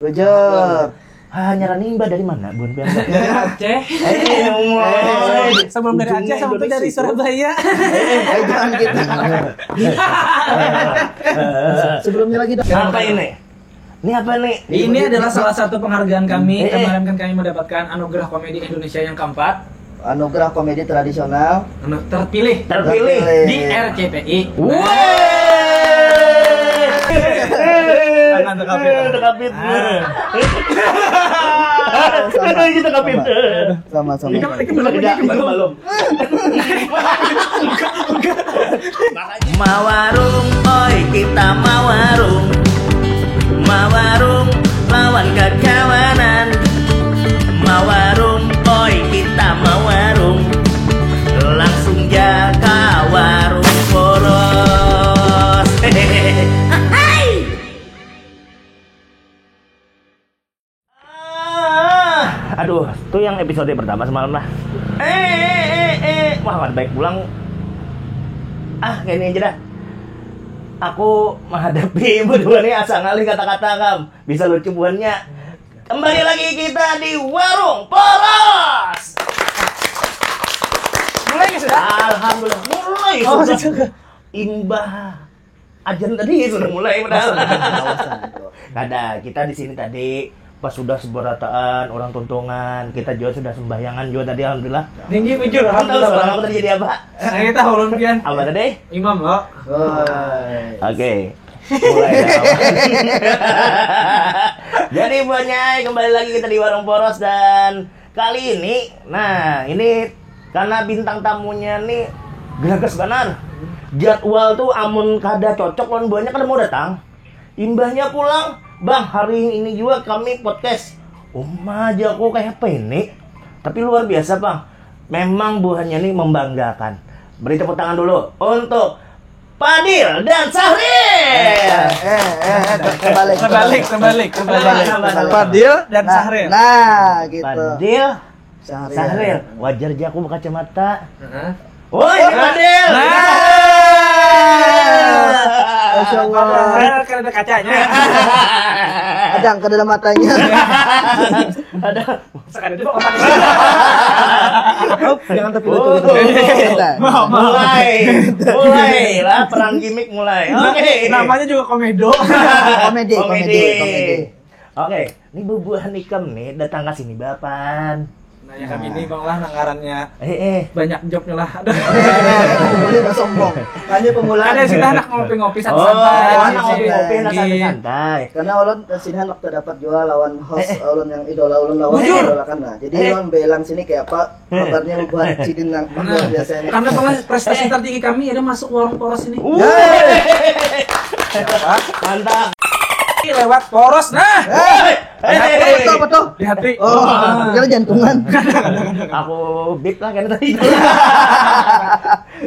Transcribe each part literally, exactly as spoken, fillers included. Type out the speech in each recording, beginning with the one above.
Bujur. Ah, nyaran imbah dari mana, Bun Pian? Dari Aceh. Eh, eh, eh, sebelum dari Aceh, sama tuh dari Surabaya. Eh, eh, jangan gitu. Sebelumnya lagi dah. Apa ini? Ini apa nih? Ini adalah salah satu penghargaan kami. Eh, eh. Kemarin kan kami mendapatkan Anugerah Komedi Indonesia yang keempat. Anugerah Komedi Tradisional. Anu, terpilih. Terpilih. Di R C T I. Wah. Tangan tekapit. Tekapit. Sama. Kita tekapit. Sama, sama. Ini kan, ini kan belum, ini kan belum. Mawarung, oi kita mawarung. Mawarung lawan kakawanan. Mawarung, oi kita mawarung. Langsung ja ka warung poros. Hehehe. Ah, aduh, itu yang episode pertama semalam lah. Eh, eh, eh, eh. Wah, kada baik pulang. Ah, kayak ini aja dah. Aku menghadapi berdua nih asa ngalih kata-kata kam. Bisa lucu buhannya. Kembali lagi kita di Warung Poros. Mulai ya sudah? Alhamdulillah, mulai oh, sudah. Imbah ajan tadi sudah mulai padahal. Kada, kita di sini tadi pas sudah seberataan orang tuntungan, kita juga sudah sembahyangan juga tadi alhamdulillah. Tinggi bujur alhamdulillah. Tahu sekarang aku tadi jadi apa? Saya tahu ulun pian. Apa tadi? Imam lo. Oke. Mulai. Jadi buatnya kembali lagi kita di Warung Poros dan kali ini, nah ini karena bintang tamunya nih geragas banar. Jadwal tuh amun kada cocok lawan buahnya kada mau datang. Imbahnya pulang, bang hari ini juga kami podcast. Uma aja aku kayak apa ini? Tapi luar biasa bang. Memang buahnya nih membanggakan. Beri tepuk tangan dulu untuk Padil dan Sahril. Eh, eh, eh, eh, terbalik, terbalik, terbalik, terbalik. Padil dan nah, Sahril. Nah, gitu. Padil, Sahril. Sahril. Wajar aja aku berkacamata. Heeh. Oh, ini Padil. Nah. Masya Allah. Padahal kan ada kacanya. Ada, kan ada matanya. Ada. Jangan tapi lucu gitu. Mulai, mulai lah perang gimmick mulai. Oke. Namanya juga komedo. Komedi, komedi, komedi. Oke, ini bubuhan ikam nih datang ke sini bapan. Nah, ya kami ini bang lah nang ngarannya eh, eh. Banyak jobnya lah. Aduh. Sombong. Hanya pemula. Ada sih anak ngopi-ngopi santai. Oh, anak ngopi-ngopi santai. Karena ulun sini anak terdapat juga lawan host eh, eh. Ulun yang idola ulun lawan idola kan nah. Jadi eh. Ulun belang sini kayak apa kabarnya buat sidin nang luar biasa ini. Karena prestasi tertinggi kami ada masuk warung poros ini. Mantap. Lewat poros nah. Betul, betul. Di hati. Oh, kira jantungan. Aku bip lah kena tadi.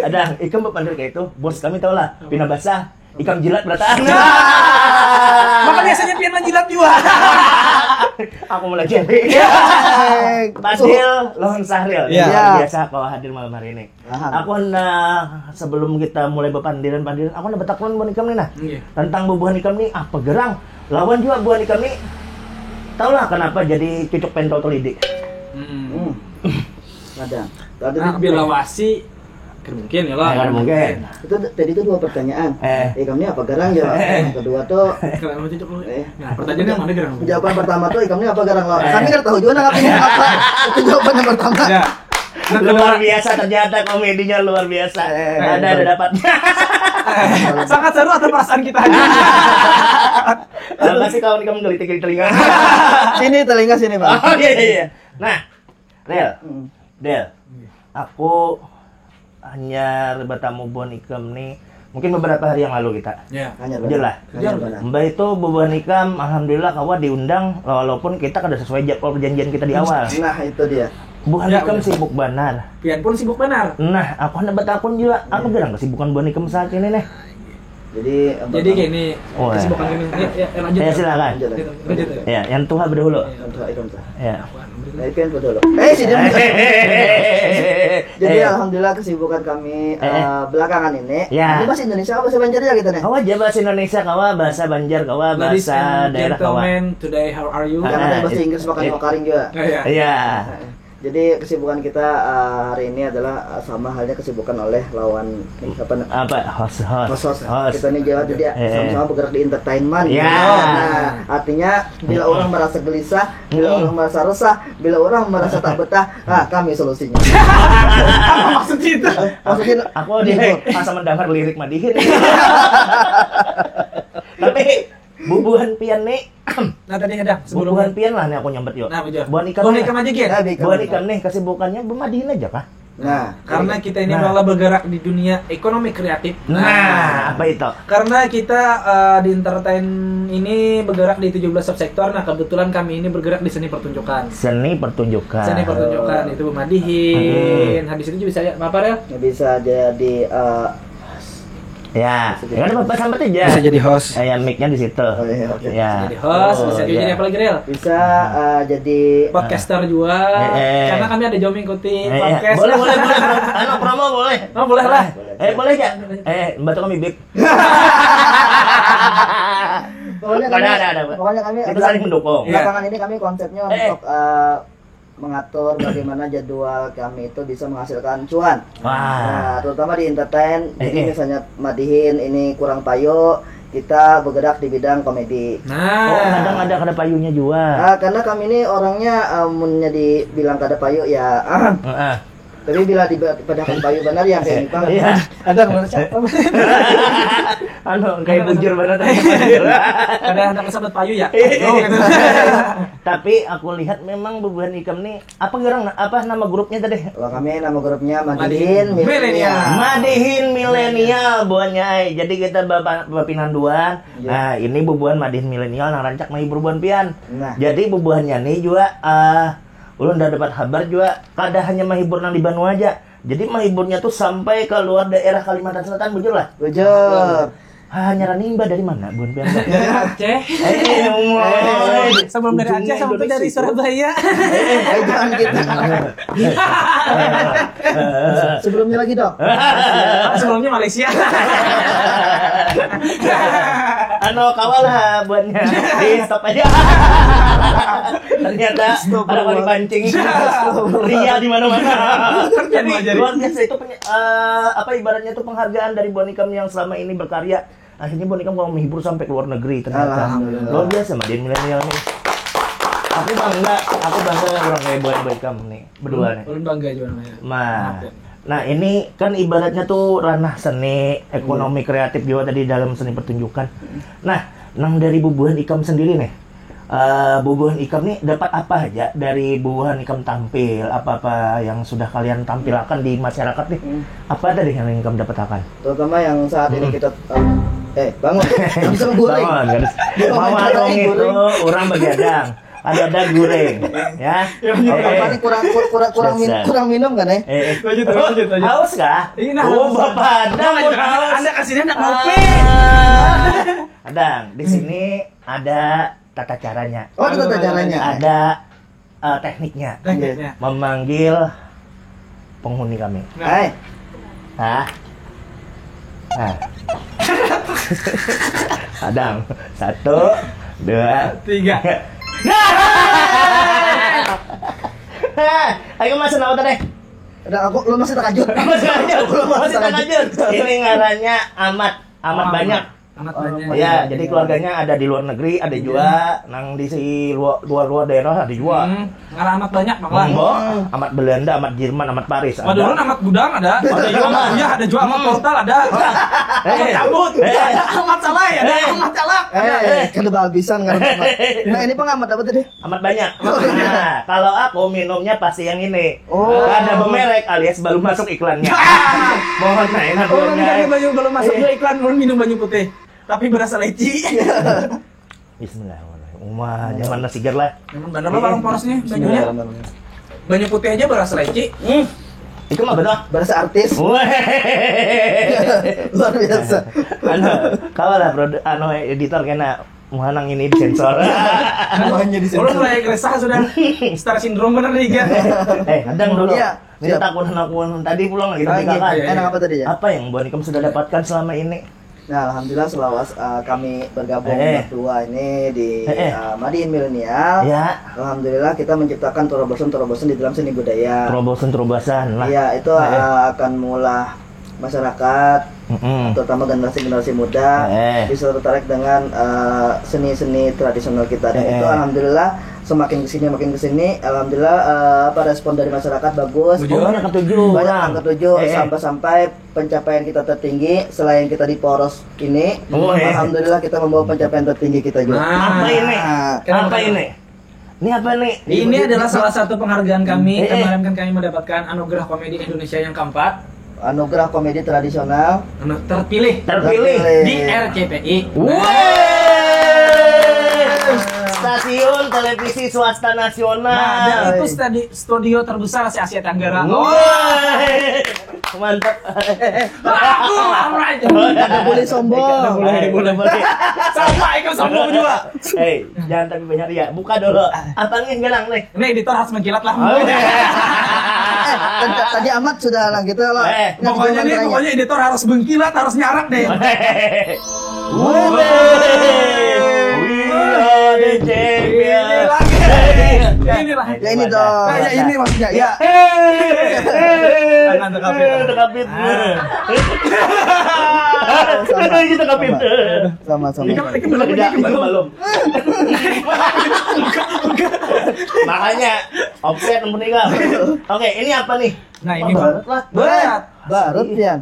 Ada ikam berpandir kayak itu, bos kami tahu lah, pina basah. Ikam jilat berataan. Maka biasanya pian menjilat juga. Aku mulai jadi. Padil lawan Sahril. Ya. Biasa kau hadir malam hari ini. Aku nah sebelum kita mulai berpandiran-pandiran, aku nah betakuan buhan ikam nih nah. Iya. Tentang bubuhan ikam nih apa gerang? Lawan juga buhan ikam nih. Tahulah kenapa jadi cucuk pentol telidi. Hmm. Kadang. Tadi nah, bila wasi Kan mungkin ya lah. Kan mungkin. Itu tadi itu dua pertanyaan. Eh. Ikam ini apa gerang ya? Yang kedua tuh. Kalau mau cocok eh. Nah, pertanyaan yang mana gerang? Jawaban pertama tuh ikam ini apa gerang lah. Eh. Kami kan tahu juga nang apa. Itu jawaban yang pertama. Ya. Nah, luar biasa ternyata komedinya luar biasa. Eh, ada ada dapat. Sangat seru atau perasaan kita aja. Kasih kawan kamu gelitik di telinga. Sini telinga sini, Bang. Oh iya iya. Nah, Rel. Hmm. Del. Aku hanyar batamu buhan ikam ni mungkin beberapa hari yang lalu kita. Ya. Hanyar Jujur lah. Hanyar banar. Mbah itu bubuhan ikam alhamdulillah kawa diundang walaupun kita kada sesuai jadwal perjanjian kita di awal. Nah, itu dia. Buhan ya, ikam sibuk banar. Pian pun sibuk banar. Nah, aku hendak batakun juga, apa gerang kesibukan buhan ikam saat ini nih? Jadi, jadi gini, kesibukan ini. Ya, ya, lanjut. Ya, silakan. Lanjut, lanjut. Ya, yang tua berdahulu. Ya. Yang tua, yang tua. Ya. Nah, itu yang tua dulu. Eh, sini. Jadi, alhamdulillah, kesibukan kami eh, belakangan ini. Ya. Ini bahasa Indonesia apa bahasa Banjar ya kita nih? Kawa aja bahasa Indonesia, kawa bahasa Banjar, kawa bahasa daerah, kawa. Ladies and gentlemen, today how are you? Karena bahasa Inggris makan karing juga. Iya. Jadi kesibukan kita uh, hari ini adalah uh, sama halnya kesibukan oleh lawan eh, apa apa host host, host, host. Kita ini jawab dia eh, sama-sama bergerak di entertainment. Ya. Nah, artinya bila orang merasa gelisah, bila hmm, orang merasa resah, bila orang merasa tak betah, nah kami solusinya. Apa maksud itu? Maksudnya aku di eh, asa mendengar lirik madihin. Tapi bubuhan pian nih. Nah tadi ada sebelum bubuhan pian lah nih aku nyambat yuk. Nah, bujuh. Buhan ikam buhan nih. Ikam aja gitu. Nah, buhan ikam nih kesibukannya bemadihin aja kah? Nah, karena kita ini nah, malah bergerak di dunia ekonomi kreatif. Nah, nah, apa itu? Karena kita uh, di entertain ini bergerak di tujuh belas subsektor. Nah, kebetulan kami ini bergerak di seni pertunjukan. Seni pertunjukan. Seni pertunjukan itu bemadihin. Hmm. Habis itu juga bisa ya, apa ya? Bisa jadi uh, Ya, ya kan apa sampai aja. Bisa jadi host. Eh, ya mic-nya di situ. Oh, iya, oke. Ya. Bisa jadi host, oh, bisa juga iya, jadi apa lagi, Ril? Bisa uh, jadi podcaster juga. Eh, eh. Karena kami ada juga mengikuti eh, podcast. Boleh, boleh, boleh. Anu promo boleh. Oh, boleh lah. Eh, boleh ya? Eh, bantu kami bib. Pokoknya kami, ada, ada, ada. Pokoknya kami kita saling mendukung. Belakangan ini kami konsepnya eh, untuk uh, mengatur bagaimana jadwal kami itu bisa menghasilkan cuan. Wah. Nah, terutama di entertain. Jadi eh, eh, misalnya madihin ini kurang payu, kita bergerak di bidang komedi. Nah. Oh, kadang ada kada payunya juga. Nah, karena kami ini orangnya um, jadi bilang kada payu ya. Uh, uh. Tapi bila dipadakan payu benar yang kayak gitu. Iya. Ada menurut siapa? Anu kayak bujur banget. Ada anak sahabat payu ya. Iya. Oh, gitu. Tapi aku lihat memang bubuhan ikam nih apa gerang apa nama grupnya tadi? Wah, kami nama grupnya Madihin Milenial. Madihin Milenial buahnya ai. Jadi kita bapak bapinanduan. Iya. Nah, ini bubuhan Madihin Milenial nang rancak menghibur buhan pian. Nah. Jadi bubuhannya nih juga uh, ulun dah dapat kabar juga kada hanya menghibur nang di Banua aja. Jadi menghiburnya tuh sampai ke luar daerah Kalimantan Selatan, bujur lah? Bujur. Hanya Ranimba dari mana, Bun Pian? Dari Aceh. Eh, eh, sebelum dari Aceh, sama tuh dari Surabaya. Eh, eh, jangan gitu. Sebelumnya lagi dong. Sebelumnya Malaysia. Anu kawal lah buatnya. Di stop aja. Ternyata ada orang dipancing. Ria di mana-mana. Jadi luar biasa itu uh, apa ibaratnya tuh penghargaan dari Bonikam yang selama ini berkarya. Akhirnya Bonikam mau menghibur sampai ke luar negeri ternyata. Luar biasa Madihin Milenial nih. Aku bangga, aku bangga orang kayak buat Bonikam nih berdua nih. Ulun bangga juga namanya. Nah, nah ini kan ibaratnya tuh ranah seni, ekonomi kreatif juga tadi dalam seni pertunjukan. Nah, nang dari bubuhan ikam sendiri nih, uh, bubuhan ikam nih dapat apa aja dari bubuhan ikam tampil, apa-apa yang sudah kalian tampilkan di masyarakat nih, hmm, apa tadi yang ikam dapatakan? Terutama yang saat ini hmm, kita uh, eh bangun langsung goreng. Bangun, kan? Mau atau gitu, orang begadang. Ada ada goreng, ya. Eh, kurang kurang kurang kurang, min, kurang minum kan eh? Eh, eh. Lanjut, lanjut, lanjut. Haus kah? Ini nah, oh, bapak ada haus. Anda kasih anak ngopi. Ah. Kadang di sini ada tata caranya. Oh, ada tata caranya. Ada uh, tekniknya. Tekniknya. Memanggil penghuni kami. Nah. Hai. Hah? Nah. Adam. Satu, dua, tiga. Nah. Ayo masuk nama tadi. Ada aku lu masih terkejut. Masih terkejut. Ini ngarannya Amat. Amat banyak. Amat banyak. Ya, jadi keluarganya ada di luar negeri, ada juga nang di si luar luar, luar daerah ada juga. Hmm, ngaran amat banyak bang lah. Hmm, amat Belanda, amat Jerman, amat Paris. Ada. Padahal amat gudang ada. Ada juga amat kuliah, ada juga amat portal ada. Amat cabut. Amat salai ada. Amat calak. Eh, kada bahabisan ngaran amat. Nah, ini pengamat apa tadi? Amat banyak. Nah, kalau aku minumnya pasti yang ini. Oh. Kada bemerek alias belum masuk iklannya. Mohon maaf. Oh, nanti kami banyu belum masuk juga iklan belum minum banyu putih. Tapi berasa leci. Bismillahirrahmanirrahim. Uma, jangan nasigar lah. Memang benar lah orang poros nih banyunya. Banyu putih aja berasa leci. Hmm. Itu mah betul. Berasa artis. Weh. Luar biasa. Anu, kawa lah produ-, anu editor kena muhanang ini disensor. Hanya di Orang sensor. Mulai resah sudah. Star syndrome bener nih, Gan. Eh, kadang dulu. Iya, Cerita iya. Kun Hakun tadi pulang lagi Ah, tiga iya, kan. iya. Enak apa tadi ya? Apa yang Buan Ikam sudah dapatkan selama ini? Nah, alhamdulillah selawas eh, kami bergabung Eh. berdua ini di Eh, eh. eh, Madihin Milenial. Ya, Alhamdulillah kita menciptakan terobosan-terobosan di dalam seni budaya. Terobosan-terobosan lah. Iya, itu Eh. eh, akan mengolah masyarakat, Mm-mm. terutama generasi-generasi muda, Eh. bisa tertarik dengan eh, seni-seni tradisional kita. Dan Eh. Itu alhamdulillah semakin kesini makin kesini, alhamdulillah eh, apa respon dari masyarakat bagus. Bujur. Oh, banyak ketuju Banyak orang. Yang ketuju Eh, eh. Sampai-sampai pencapaian kita tertinggi selain kita di Poros ini. Oh, eh. Alhamdulillah kita membawa pencapaian tertinggi kita juga. Nah. Apa ini? Nah. Kenapa, Apa kenapa? Ini? Ini apa nih? Ini adalah salah satu penghargaan kami. Eh, eh. Kemarin kan kami mendapatkan anugerah komedi Indonesia yang keempat. Anugerah komedi tradisional. Anu, terpilih Terpilih. Di R C T I. Wah. Stasiun televisi swasta nasional. Nah, dan itu studi- studio terbesar se Asia Tenggara. Wah. Mantap. Aku apa aja. Kada boleh sombong. Boleh, boleh. Sama ikut sombong juga. Hei, jangan tapi banyak ya. Buka dulu. Apa nih gelang nih? Ini editor harus mengkilat lah. Oh, iya. Eh, tadi, tadi Amat sudah lah gitu loh. Eh, Nah, Pokoknya gimana nih, caranya? Pokoknya editor harus mengkilat, harus nyarak deh. We are the champion. Inilah. Ya ini dong. Nah, ya ini maksudnya. Ya. Hei. Tangan tekapit. Tekapit. Sama. Kita tekapit. Sama sama. Ini kan lagi belum, Tidak, lagi belum. belum. Makanya, opet ampun ikam. Oke, ini apa nih? Nah, ini Apa, Bang. barut lah. Barut Pian.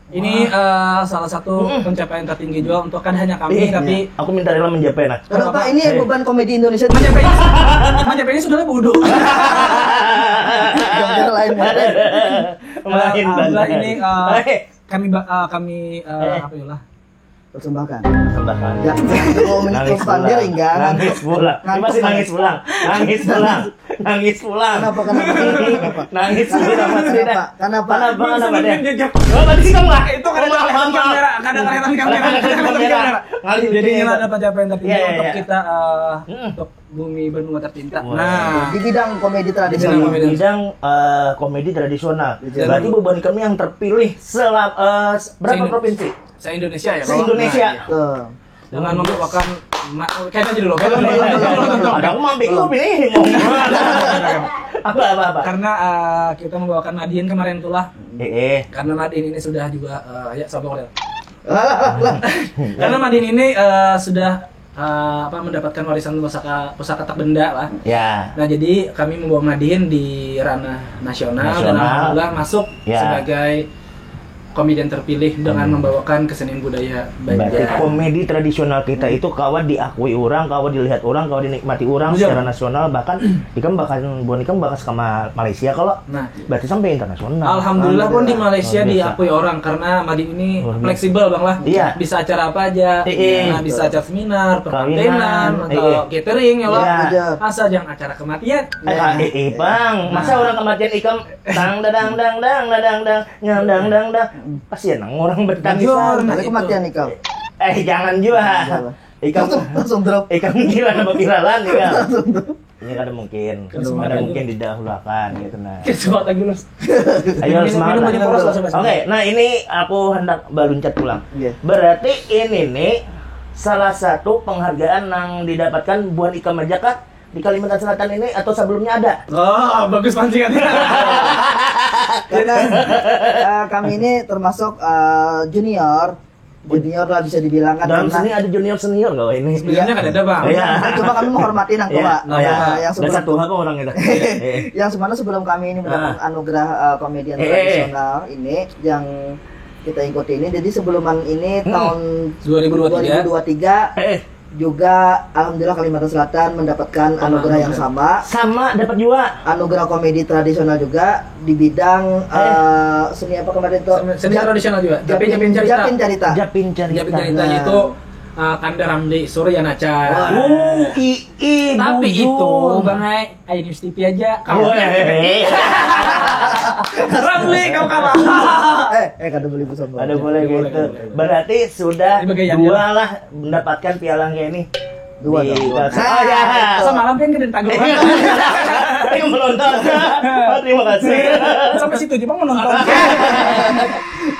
Ini eh, salah satu pencapaian tertinggi juga untuk kan hanya kami, Ih, tapi aku minta rela mencapai nah. Kenapa ini Eh. beban komedi Indonesia? Mencapai mencapai ini sudah bodoh. Jangan lain. Main Alhamdulillah banget. Ini eh, Eh, kami ba- eh, kami eh, Eh. apa ya lah? Persembahkan. Persembahkan. Ya, kalau Nangis menyumbang dia pulang. Ringga. Nangis pulang. Ini masih nangis pulang. Nangis pulang. Nangis pulang. Kenapa kenapa? Kenapa? Nangis pulang masih Kenapa? dah. Kenapa? Kenapa? Kenapa deh? Jap. Oh, tadi sih kamu lah. Itu kada Oh, ada maaf, kelihatan maaf, maaf. Kamera, kada ada kelihatan Ada Kamera. kelihatan Kamera. Ngalih Jadi dikit. inilah dapat pencapaian tertinggi Iya, iya, untuk iya. kita eh, Mm-mm. untuk bumi benua tercinta. Wah. Nah, Di bidang komedi Bidang tradisional. komedi. Bidang eh, komedi tradisional. Iya. Berarti Bubuhan Ikam yang terpilih selama eh, berapa Se- provinsi? Se-Indonesia ya. Se-Indonesia. Nah, iya. Tuh. Dengan membawakan ma- oh, kayak aja dulu. Ada aku mau bingung nih. Apa apa apa. Karena eh, kita membawakan Madihin kemarin itulah. Eh, eh. Karena Madihin ini sudah juga eh, ya sombong deh. Karena Madihin ini eh, sudah eh, apa mendapatkan warisan pusaka pusaka tak benda lah. Ya. Nah, jadi kami membawa Madihin di ranah nasional, dan Nasional. Alhamdulillah masuk Ya. Sebagai komedian terpilih dengan membawakan kesenian budaya Berarti Banjar. Komedi tradisional kita itu kawa diakui orang, kawa dilihat orang, kawa dinikmati orang Bujur. Secara nasional, bahkan ikam bahkan Bubuhan Ikam bahkan sama Malaysia kalau Nah, berarti sampai internasional. Alhamdulillah pun di Alhamdulillah. Malaysia Luar biasa. Diakui orang karena Madihin ini Luar biasa. Fleksibel bang lah. Iya. Bisa acara apa aja. Eh, eh. Nah, bisa acara seminar, Kawinan, permantenan, atau eh, eh. Catering ya lah. Iya. Asal jangan acara kematian. Eh, eh, eh, bang, masa orang kematian ikam tang dadang dang dang dadang dang nyang dang dang dang, kasihan nang orang bertangis. Bujur, nah, Ada itu. Kematian nih kau. Eh, jangan juga. Jangan. Ikam Langsung, langsung drop. Ikam gila apa viralan ikam? Langsung drop. Ini kada mungkin. Langsung Kada drop. Mungkin didahulukan gitu nah. Kesuat lagi mas. Ayo, semangat lah. Minum, minum, minum, minum. Oke, nah ini aku hendak baluncat pulang. Iya. Berarti ini nih salah satu penghargaan yang didapatkan Bubuhan Ikam aja kah di Kalimantan Selatan ini atau sebelumnya ada? Oh, bagus pancingannya. Karena eh, kami ini termasuk eh, junior, junior lah bisa dibilang kan. Dalam Karena seni ada junior senior kalau ini. Sebenarnya kan ada bang. Iya. Nah, cuma kami menghormati nang Iya. tua. Nah, iya. Nah, yang Ada sebelum satu apa orang kita? yang sebelumnya sebelum kami ini mendapat Ah. anugerah eh, komedian Eh, eh. Tradisional ini yang kita ikuti ini, jadi sebelum ini Hmm. Tahun Dua ribu dua tiga. dua ribu dua tiga Eh, juga alhamdulillah Kalimantan Selatan mendapatkan Sama anugerah yang juga. Sama. Sama dapat juga. Anugerah komedi tradisional juga di bidang eh, seni apa kemarin tuh? Seni, seni Jap- tradisional juga. Japin, Japin Cerita. Japin Cerita. Japin Cerita. Japin Cerita Nah. Itu uh, Kanda Ramli Surya Naca. Wah. Oh, i i Tapi bujur. Itu bang Ai, Ai News T V aja. Oh, eh. Ramli kau kalah. Eh, eh kada boleh besombong. Ada boleh gitu. Berarti sudah dua lah mendapatkan piala kayak ini. Dua. Di dong. Dua. Oh, ya. Semalam kan kita tanggung. Yang menonton. Oh, terima kasih. Sampai situ aja bang menonton.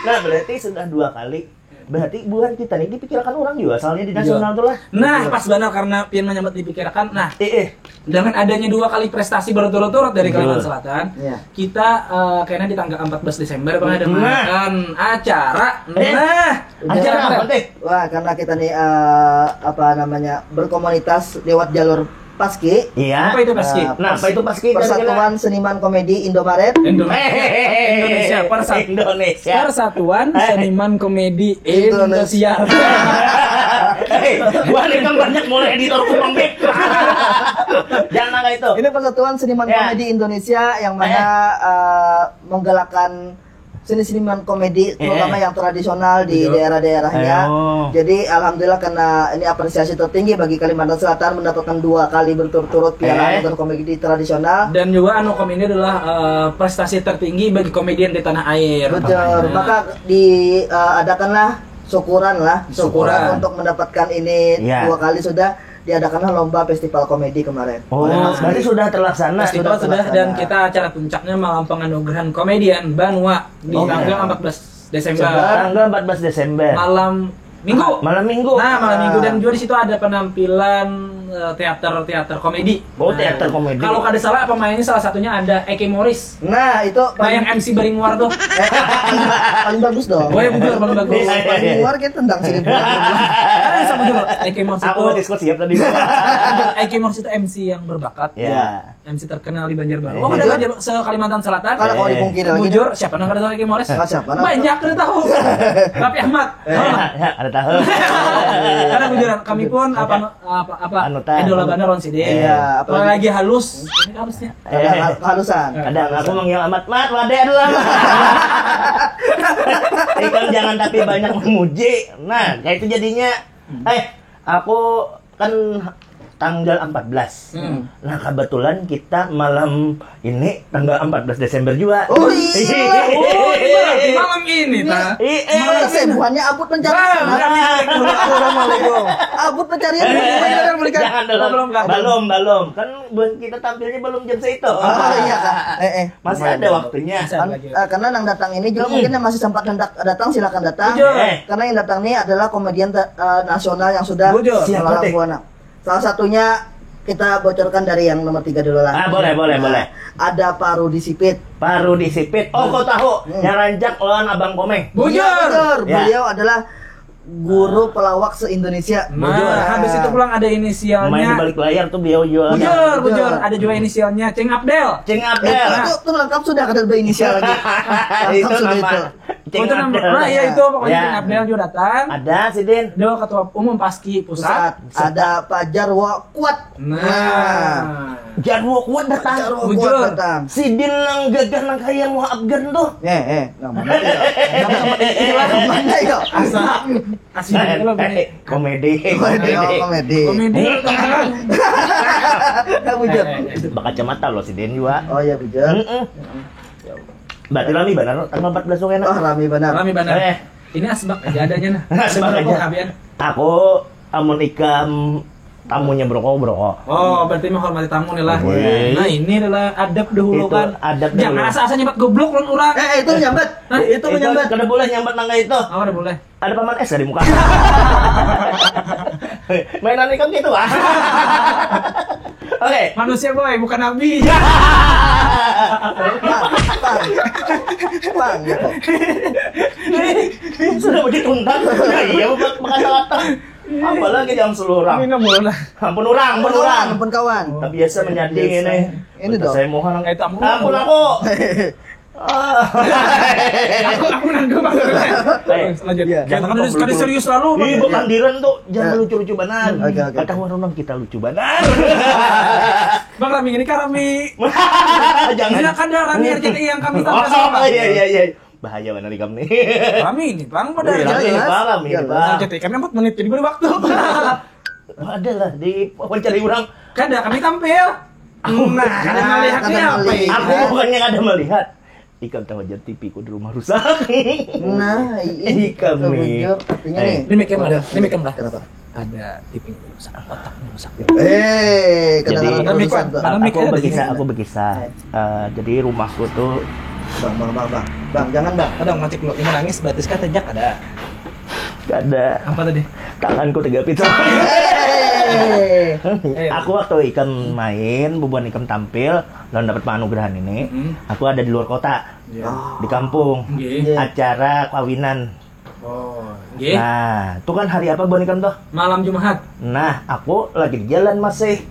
Nah, berarti sudah dua kali. Berarti buhan kita nih dipikirkan orang juga soalnya di nasional tuh lah. Nah, pas benar karena pian menyambat dipikirkan. Nah, eh, eh, dengan adanya dua kali prestasi berturut-turut dari Kalimantan Selatan, kita eh, kayaknya di tanggal empat belas Desember pernah ada mengadakan acara. Nah, acara apa teh? Wah, karena kita nih eh, apa namanya berkomunitas lewat jalur Paski. Iya. Apa itu Paski? Nah, apa itu Paski? Persatuan Seniman Komedi Indomaret. Indonesia. Persatuan Seniman Komedi Indosiar. Hei, gua ada kan banyak mulai editor kupang bek. Jangan angka itu. Ini Persatuan Seniman Komedi Indonesia yang mana eh, menggalakkan seni-seniman komedi terutama yang tradisional di daerah-daerahnya. Jadi alhamdulillah karena ini apresiasi tertinggi bagi Kalimantan Selatan mendapatkan dua kali berturut-turut piala nonton komedi tradisional. Dan juga Anukom ini adalah eh, prestasi tertinggi bagi komedian di tanah air. Betul. Maka diadakanlah syukuran lah, syukuran untuk mendapatkan ini dua kali sudah diadakanlah lomba festival komedi kemarin. Oh, berarti sudah terlaksana. Festival sudah dan kita acara puncaknya malam penganugerahan komedian Banua di tanggal empat belas Desember. Tanggal empat belas Desember. Malam minggu. Malam minggu. Nah, malam minggu dan juga di situ ada penampilan eh, teater-teater komedi. Oh, teater komedi. Kalau kada salah pemainnya salah satunya ada Eke Morris. Nah, itu paling M C Baring Muar tuh. Paling bagus dong. Oh ya bujur paling bagus. Baring Muar kita tendang sini. Karena bisa bujur. Eke Morris itu. Aku diskusi siap tadi. Eke Morris itu M C yang berbakat. Ya. M C terkenal di Banjarbaru. Oh, ada Banjar se Kalimantan Selatan. Kalau kau dipungkiri lagi. Bujur, siapa nang kada tahu Eke Morris? Siapa nang? Banyak kada tahu. Raffi Ahmad. Ada tahu. Karena bujuran kami pun apa apa apa idola banar lawan sidin. Iya, apalagi lagi halus. Ini halusnya. Ada hal- kehalusan. Kadang aku manggil Amat, Mat, wade adalah Amat. Ikam jangan tapi banyak memuji. Nah, kayak itu jadinya. Eh, aku kan tanggal empat belas. Nah, kebetulan kita malam ini tanggal empat belas Desember juga. Oh iya. Oh, iya, berarti malam ini ta. Iya. Malam ini. Buhannya abut pencarian. Abut pencarian. Jangan dulu. Belum, belum. Kan buat kita tampilnya belum jam seitu. Oh iya. Eh, eh. Masih ada waktunya. Masih ada lagi. Eh, karena yang datang ini juga mungkin yang masih sempat hendak datang silakan datang. Bujur. Karena yang datang ini adalah komedian eh, nasional yang sudah melalang buana. Salah satunya kita bocorkan dari yang nomor tiga dulu lah. Ah, boleh, boleh, boleh. Ada Paru di Sipit. Paru di Sipit. Oh, kau tahu. Yang rancak lawan Abang Komeng. Bujur. Bujur. Beliau adalah guru pelawak se-Indonesia. Nah, habis itu pulang ada inisialnya. Main di balik layar tuh beliau juga. Bujur, bujur. Ada juga inisialnya Ceng Abdel. Ceng Abdel. Itu tuh lengkap sudah kada berinisial lagi. Lengkap sudah itu. Ceng Abdel. Nah, ya itu pokoknya Ceng Abdel juga datang. Ada sidin. Dia ketua umum Paski pusat. Ada Pak Jarwo Kuat. Nah. Jarwo Kuat datang. Jarwo Kuat datang. Sidin nang gagah nang kaya muha Afgan tuh. Eh, eh, nang mana itu? Nang mana itu? Asli. Komedi. Komedi. Komedi. Nah, bujur. Bakacamata loh sidin juga. Oh iya bujur. Berarti rami banar tanggal empat belas tuh kena. Oh, rami banar. Rami banar. Eh. Ini asbak aja adanya nah. Asbak aja. Aku amun ikam tamunya berokok berokok. Oh, berarti menghormati tamu nih lah. Nah, ini adalah adab dahulu kan. Adab dahulu. Jangan asa-asa nyambat goblok lawan orang. Eh, itu nyambat. Hah? Itu menyambat. Kada boleh nyambat nang itu. Oh, kada boleh. Ada paman es di muka. Mainan ikam gitu ah. Oke. Manusia boy, bukan nabi. Pang, pang, pang, gitu. Sudah begitu untat. Nah, iya, bukan makan salata. Apalagi jam seluruh orang. Minum mulu lah. Ampun orang, ampun orang, ampun kawan. Tapi biasa menyanding ini. Ini dong. Saya mohon. Ampun aku. Aku aku nanggung maksudnya. Lanjut. Jangan serius lalu. Ih, bukan diran tuh, jangan lucu-lucu banar. Oke, oke. Kata orang kita lucu banar. Bang Rami ini kan Rami. Jangan. Silakan dah Rami R C T I yang kami tampil. Oh iya iya iya. Bahaya banar ikam nih. Rami ini Bang pada jelas. Rami ini Bang. R C T I kami empat menit jadi beri waktu. Ada lah di wawancara orang. Kada kami tampil. Nah, kada melihatnya apa ini? Aku bukannya kada melihat. Ikam tahu aja T V ku di rumah rusak. Nah, iya. Ikam nih. Bujur, artinya Eh. nih. Ini mic-nya ada, ini mic-nya ada. Kenapa? Ada T V-nya rusak, otaknya rusak. Eh, Jadi, kedengaran Tapi barusan kok- tuh. Ada mic Aku ada di berkisah, sini. aku berkisah. Eh, jadi rumahku tuh Bang, bang, bang, bang. Bang, jangan bang. Ada ngecek lu, ini nangis berarti kata Jack ada. Gak ada. Apa tadi? Tanganku tegapit. Eh, Eh. Aku waktu ikam main, bubuhan ikam tampil, lawan dapat penganugerahan ini, Hmm. aku ada di luar kota, Iya. Ah, di kampung, Nggih. acara kawinan. Oh, nggih. Nah, itu kan hari apa buhan ikam tuh? Malam Jumat. Nah, aku lagi di jalan masih.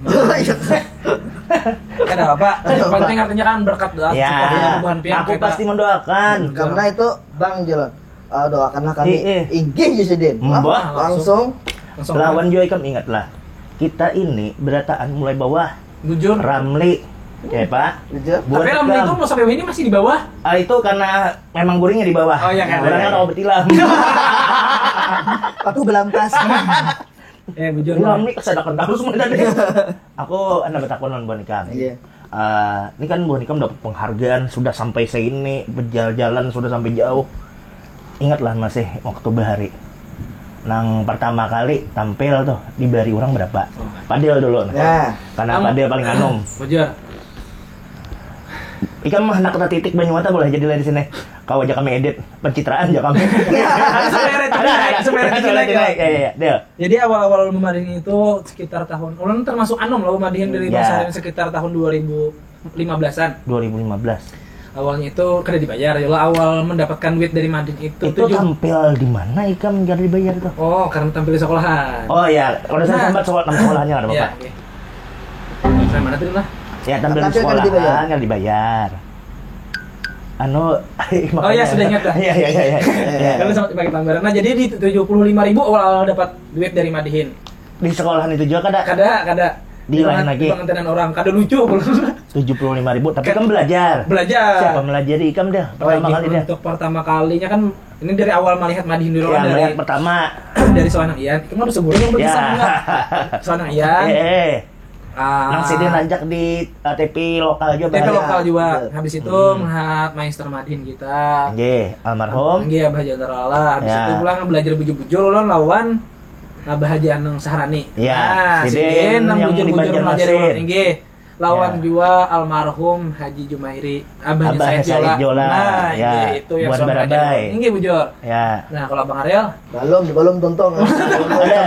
Kada apa-apa. Penting artinya kan berkat doa. Ya, Kita bukan pihak aku kita. Pasti mendoakan. Karena itu Bang Jelon, eh, doakanlah kami. Iya, iya. Inggih Jisidin. Mbah. Langsung. Langsung. Lawan juga ikam ingatlah, kita ini berataan mulai bawah. Bujur. Ramli, ya Pak. Bujur. Buat Tapi Ramli ikam. Itu mau sampai ini masih di bawah. Ah, itu karena memang guringnya di bawah. Oh, iya, kan. Orangnya tahu betilam. Aku belampas. Eh, bujur. Ramli kesadakan tahu semua tadi. Aku anda bertakon lawan buhan ikam. Iya. Eh, ini kan buhan ikam dapat penghargaan sudah sampai sini, berjalan-jalan sudah sampai jauh. Ingatlah masih waktu bahari. Nang pertama kali tampil tuh dibari orang berapa? Padil dulu. Nah. Ya. Karena Am- Padil paling anum. Bujur. Ikam mah nak kena titik banyu mata boleh jadi lah di sini. Kau aja kami edit, pencitraan aja kami. Supaya rating naik, supaya rating naik, ya. Ya, ya, ya. Deal. Jadi awal-awal memadihin itu sekitar tahun, ulun termasuk anum lah memadihin dari Ya. pasaran sekitar tahun dua ribu lima belasan. dua ribu lima belas. Awalnya itu kada dibayar, ya lah, awal mendapatkan duit dari madin itu Itu tujuh. Tampil di mana ikam gak dibayar tuh? Oh, karena tampil di sekolahan. Oh ya, kalau saya Nah. sambat sekolah, nama sekolahnya ada Iya, apa? Oke. Sampai mana tadi lah? Ya tampil di Tampil kan sekolahan dibayar. Yang dibayar. Anu, Oh, ya, sudah ingat dah. Iya, iya, iya, iya. Kalau sama pakai tambaran. Nah, jadi di tujuh puluh lima ribu awal dapat duit dari madihin. Di sekolahan itu juga kada? Kada, kada. Di lain lagi. Pengantinan orang, kada lucu. Tujuh puluh lima ribu, tapi kan belajar. Belajar. Siapa melajari ikam dah? Pertama Lagi kali dah. Untuk pertama kalinya kan ini dari awal melihat madihin dulu Ya, dari melihat pertama. Dari seorang Ian, itu mah sebelum yang Ya. berkisah enggak? Seorang Ian. Eh, eh. Ah, Nang sidin rancak di eh, T V lokal juga. T V Bang. lokal juga. Betul. Habis itu Hmm. melihat master madihin kita. Nggih, almarhum. Nggih, Abah Haji Antarala. Habis Ya. itu pulang belajar bujur-bujur ulun lawan Abah Haji Anang Saharani. Ya, Nah, sidin sidin nang yang di bujur-bujur Banjarmasin. Melajari ulun. Inggih. Lawan Ya. jua almarhum Haji Jumairi. Abahnya Abah Said Said Jola. Jola. Nah, Ya, inggih, itu yang buat suami Barabai. Haji. Inggih, bujur. Ya. Nah, kalau Abang Ariel, Belum, belum tuntung. Belum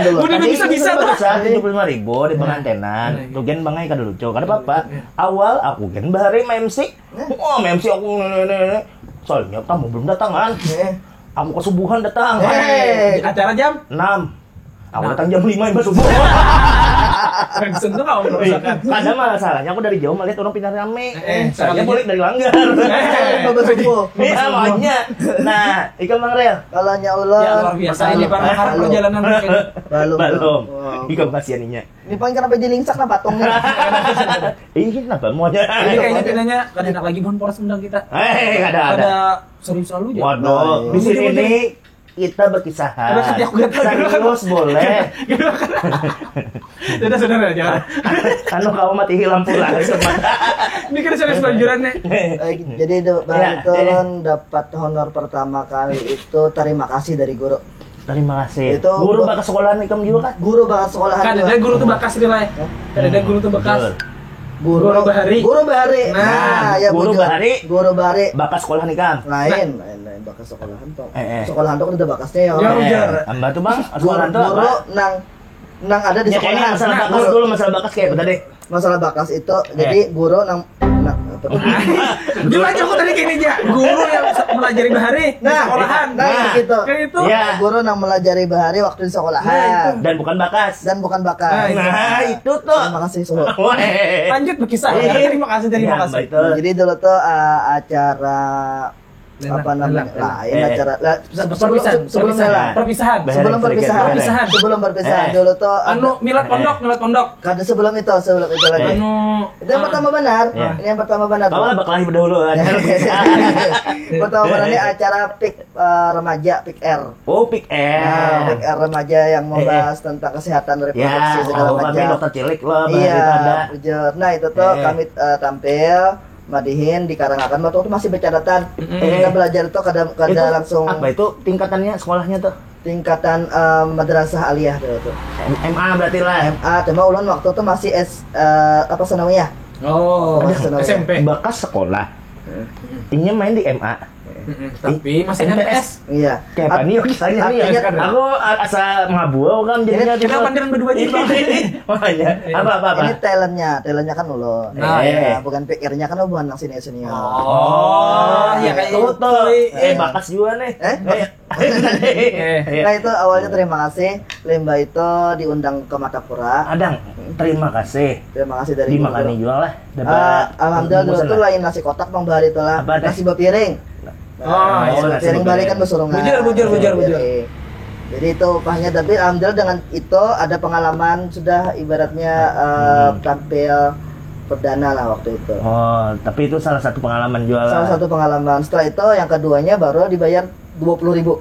dulu. Udah, udah bisa, bisa, tuh. Tujuh puluh lima ribu di pengantenan. Iya. Tuh gen bangai kada lucu. Kada apa-apa. Iya. Awal aku gen bahari M C. Oh, M C aku nenek-nenek. Soalnya kamu belum datangan. Eh, Aku kesubuhan datang. Eh. Acara jam? Enam. Aku Nah. datang jam lima imbah subuh. Langsung tuh kawan perusahaan. Kada masalahnya aku dari jauh melihat orang pindah rame. Eh, eh, Saya sekalinya. Boleh dari langgar. Bapak subuh. Iya, makanya. Nah, ikam Bang Rel. Kalau nya ulun, Ya, luar biasa ini para Belum. perjalanan mungkin. Belum. Belum. Wow. Ikam kasihan inya. Ini paling kenapa jadi lingsak nah patungnya? Ih, kenapa mau aja? Jadi kayaknya pinanya kada enak lagi buhan poros undang kita. Eh, ada ada. Ada serius selalu aja. Waduh, Nah, di iya. Sini nih kita berkisahan. Ada setiap kita. Serius boleh. Sudah, sudah, sudah, jangan. Anu kau mati lampu lah. Ini kan serius bajuran nih. Eh, jadi do- Ya, itu ulun dapat honor pertama kali itu terima kasih dari guru. Terima kasih. Itu Guru ba- bakas sekolahan ikam juga kan? Guru bakas sekolahan Kan juga. ada guru tuh bakas nilai. Kan ada guru tuh bakas. Betul. Guru, Guru bahari. Guru bahari. Nah, ya Guru bujur. bahari. Guru bahari. Bakas sekolahan ikam. Lain, lain, lain bakas sekolahan tuh. Eh, eh. Sekolahan tuh udah bakasnya ya. Ya, Eh, ujar. Amba tuh bang, Guru, sekolahan tuh guru apa? Nang nang ada di Ya kayaknya sekolahan. masalah Nah, bakas guru. Dulu, masalah bakas kayak apa tadi? Masalah bakas itu, jadi guru nang nang apa tuh? Dia aja aku tadi kayaknya aja. Guru yang melajari bahari di Nah, sekolahan. Nah, gitu. Kayak itu. Ya. Guru nang melajari bahari waktu di sekolahan. Nah, itu. Dan bukan bakas. Dan bukan bakas. Nah, itu. Nah, itu tuh. Terima kasih suhu. Weh. Lanjut berkisah. Iya. Terima kasih, terima Ya, kasih. Mbak, itu. Jadi dulu tuh uh, acara Lelang, apa namanya? lelang, Lain Eh. acara. Lah, se- sebelum Perpisahan, se- sebelum perpisahan, lelang. perpisahan. Bahaya Sebelum sedikit, perpisahan. bahaya. Perpisahan. Sebelum perpisahan Eh. dulu tuh Anu, ada- milad pondok, milad pondok. Kada sebelum itu, sebelum itu lagi. Eh. Anu, Itu yang ah, pertama benar. Ya. Ini yang pertama benar. Kau lah berkelahi dahulu. Pertama benar ini acara pik uh, remaja pik R. Oh, pick Nah, air. pik R remaja yang membahas tentang kesehatan reproduksi Ya, segala oh, kami macam. dokter cilik loh, Iya, ada. Bujur. Nah, itu tuh Eh. Kami uh, tampil Madihin di Karangakan waktu itu masih bercadatan. Kita belajar itu kada kada Itu langsung apa itu tingkatannya sekolahnya tuh? Tingkatan eh, madrasah aliyah dulu tuh. M- M A berarti lah. M A, cuma ulun waktu itu masih S eh, apa senawiyah. Oh, Masih senawiyah. S M P. Bakas sekolah. Inya main di M A. Mm-mm, tapi masih M T S. Iya. Kayak apa nih kisahnya nih? Artinya Aku asa mengabua kan jadinya Kita pandiran berdua aja, Bang. Makanya apa apa apa? Ini talentnya, talentnya kan ulun. Nah, Eh. iya. Nah, bukan pikirnya kan bukan nang senior senior. Oh, ya kayak Tuh, itu. tuh. Eh Iya. bakas juga nih. Eh? Eh. Eh, Nah itu awalnya terima kasih. Limbah itu diundang ke Martapura. Adang, terima kasih. Terima kasih dari Dimakani guru. juga lah. Ah, alhamdulillah dulu tuh lain nasi kotak bang bahari itu lah. Apa teh? Nasi bepiring. Oh, Nasi nasi bepiring balik kan bepiring. besurungan. Bujur, bujur, bujur, bujur. Jadi, jadi itu upahnya tapi alhamdulillah dengan itu ada pengalaman sudah ibaratnya eh, tampil perdana lah waktu itu. Oh, tapi itu salah satu pengalaman jual. Salah satu pengalaman. Setelah itu yang keduanya baru dibayar dua puluh ribu.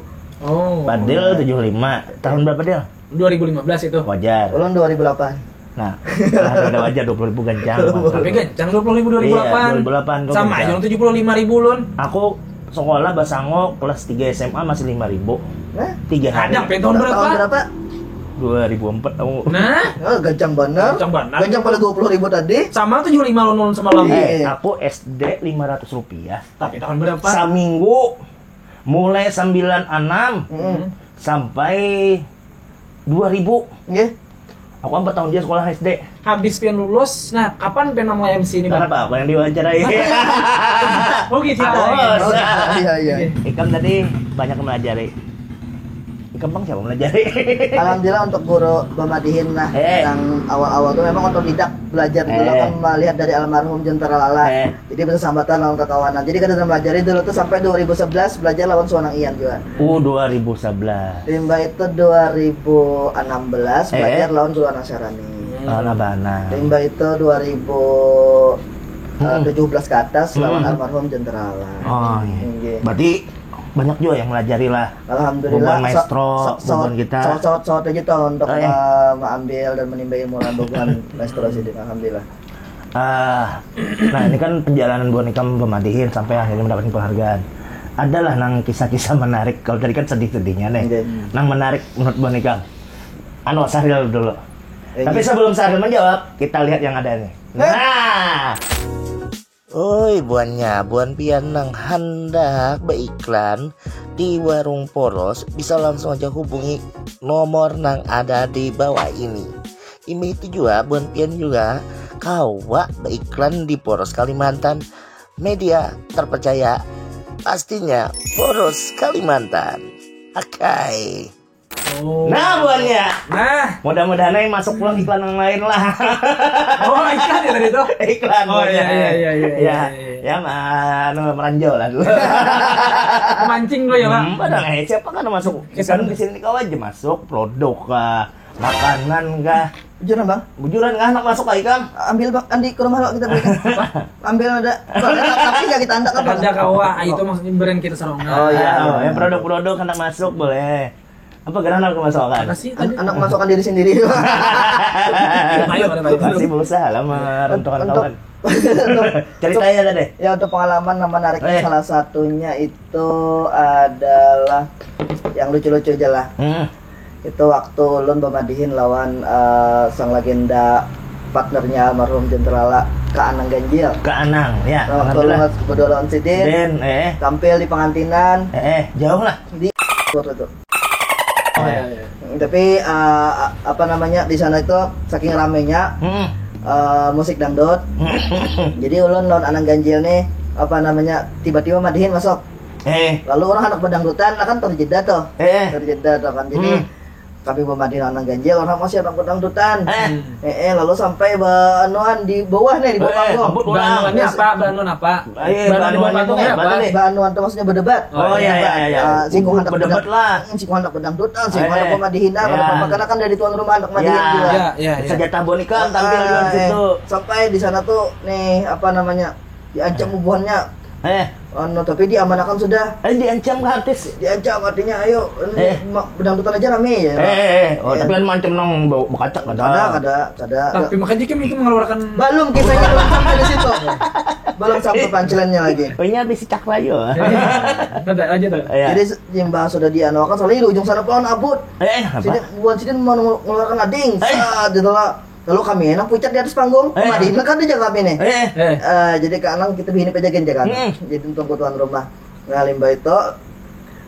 Oh. Padil tujuh lima. Tahun berapa dia? dua ribu lima belas itu. Wajar. Ulun dua ribu delapan. Nah, nah, ada wajar dua puluh ribu gancang. Tapi gancang dua puluh ribu dua ribu delapan. Iya, dua ribu delapan tuh Sama gancang. aja orang tujuh puluh lima ribu lun. Aku sekolah basango kelas tiga S M A masih lima ribu. Nah, Tiga hari. Ada tahun berapa? Tahun berapa? Dua ribu empat aku. Nah, Oh, gancang bener. Gancang bener. Gancang pada dua puluh ribu tadi. Sama tujuh lima lun, lun semalam. Iya. Eh, aku S D lima ratus rupiah. Tapi tahun berapa? Saminggu mulai sembilan enam Mm-mm. sampai dua ribu. Nggih. Aku empat tahun dia sekolah S D. Habis pian lulus, nah kapan pian mulai M C ini, Bang? Kenapa? Aku yang diwawancarai. Oh gitu. Aku Iya. bos. Iya iya. Ikam tadi banyak melajari. Ikam bang siapa melajari? Alhamdulillah untuk guru pemadihin lah Eh. yang awal-awal tuh memang otodidak belajar dulu Eh. kan melihat dari almarhum Jenderal Lala. Eh. Jadi bersambatan lawan kekawanan. Jadi kada melajari dulu tuh sampai dua ribu sebelas belajar lawan Suanang Ian juga. Uh, dua ribu sebelas. Limbah itu dua ribu enam belas Eh. belajar lawan Guru Anang Syarani. Alah bana. Limbah itu dua ribu tujuh belas ke atas lawan Hmm. almarhum Jenderal Lala. Oh iya. Inggih. Berarti banyak juga yang melajari lah. Alhamdulillah. Bubuhan maestro, sa- sa- bubuhan kita. Sawat-sawat aja tuh untuk Oh, iya. eh, mengambil dan menimba ilmu lah bubuhan maestro sini. Alhamdulillah. Ah, nah ini kan perjalanan buhan ikam pemadihin sampai akhirnya mendapatkan penghargaan. Adalah nang kisah-kisah menarik. Kalau tadi kan sedih-sedihnya nih. Oke. Nang menarik menurut buhan ikam. Anu Sahril dulu. Eh, Tapi iya. Sebelum Sahril menjawab, kita lihat yang ada nih. Nah, Oi buannya, buan pian nang handak beiklan di warung Poros bisa langsung aja hubungi nomor nang ada di bawah ini. Imbah itu jua buan pian juga kawa beiklan di Poros Kalimantan. Media terpercaya pastinya Poros Kalimantan. Akai. Oh. Nah buannya. Nah, Mudah-mudahan aja masuk pulang iklan yang lain lah. Oh, iklan ya tadi tuh? Iklan. Oh, iya, Buannya. Iya, iya, iya, iya, Ya, iya. Ya, mah, anu, meranjau lah dulu. Mancing dulu ya, Pak. Hmm, padahal eh, siapa kan masuk? Siapa? Kan di sini kau aja masuk produk kah, makanan kah? Jujur bang, Bujuran kah anak masuk lagi kang? Ambil bang, Andi ke rumah lo kita belikan. Ambil ada. Tapi gak kita andak apa? Ada kawa, ah, itu maksudnya brand kita serongan. Oh, iya. Oh, yang produk-produk anak masuk boleh. Apa geran anak masuk kan? Apa sih An- tadi? anak masukkan diri sendiri. Ayo, ayo, ayo. Masih berusaha lah meruntuhkan Untuk- kawan. Ceritanya tadi. Ya untuk pengalaman yang menarik Eh. salah satunya itu adalah yang lucu-lucu aja lah. Hmm, Itu waktu ulun pemadihin lawan eh, sang legenda partnernya almarhum Jenderal Lala, Kak Anang Ganjil. ke Anang ya. Nah, waktu Alhamdulillah. ulun berdua lawan sidin, Den, eh, tampil di pengantinan, eh, eh, jauh lah. di waktu itu. Oh, iya, iya. Tapi eh, apa namanya di sana itu saking ramenya Hmm. eh, musik dangdut. Jadi ulun lawan Anang Ganjil nih apa namanya tiba-tiba madihin masuk. Eh, Lalu orang anak bedangdutan lah kan terjeda tuh. Eh. Terjeda tuh kan. Jadi Hmm. kami pemadihin Anang Ganjil orang masih anak bedangdutan. Eh. Eh, eh, lalu sampai banuan di bawah nih di bawah Eh, panggung. ngebut pulang. Banuannya apa? Banuan apa? Eh, Banuan di banuan bawah itu panggung kayak apa? apa tadi? Banuan tuh maksudnya berdebat. Oh iya iya iya. Ah, singgung anak Berdebat bedang- lah. Hmm, singgung anak bedangdutan, singgung Eh, anak pemadihinan, iya. anak apa karena kan dari tuan rumah anak madihin Ya. juga. Ya, ya, ya. Sejahtera Bonika tampil di Ah, eh, situ. Sampai di sana tuh nih apa namanya diancam bubuhannya. Eh, Anu tapi diamanakan sudah. eh diancam ke artis. Diancam artinya ayo Eh. ma- bedangdutan aja rame ya. Eh, eh, eh. Oh, Iya. Tapi kan mancam nang bau bekacak kada. Kada, kada, kada. Tapi makanya kan itu mengeluarkan Belum kisahnya belum sampai di situ. Belum sampai pancelannya lagi. Oh, ini habis cakra yo. Ada aja tuh. Ya. Jadi imbah sudah dianuakan, soalnya di ujung sana pulang abut. Eh, apa? Sini buat sini mau mengeluarkan lading. Eh. Sat, gitu lah. Lalu kami enak pucat di atas panggung. Eh. Madina kan di jaga ini. Eh. Eh. Eh, jadi kanang kita bini pejagan jaga. Hmm. Jadi untuk kebutuhan rumah. Nah, limbah itu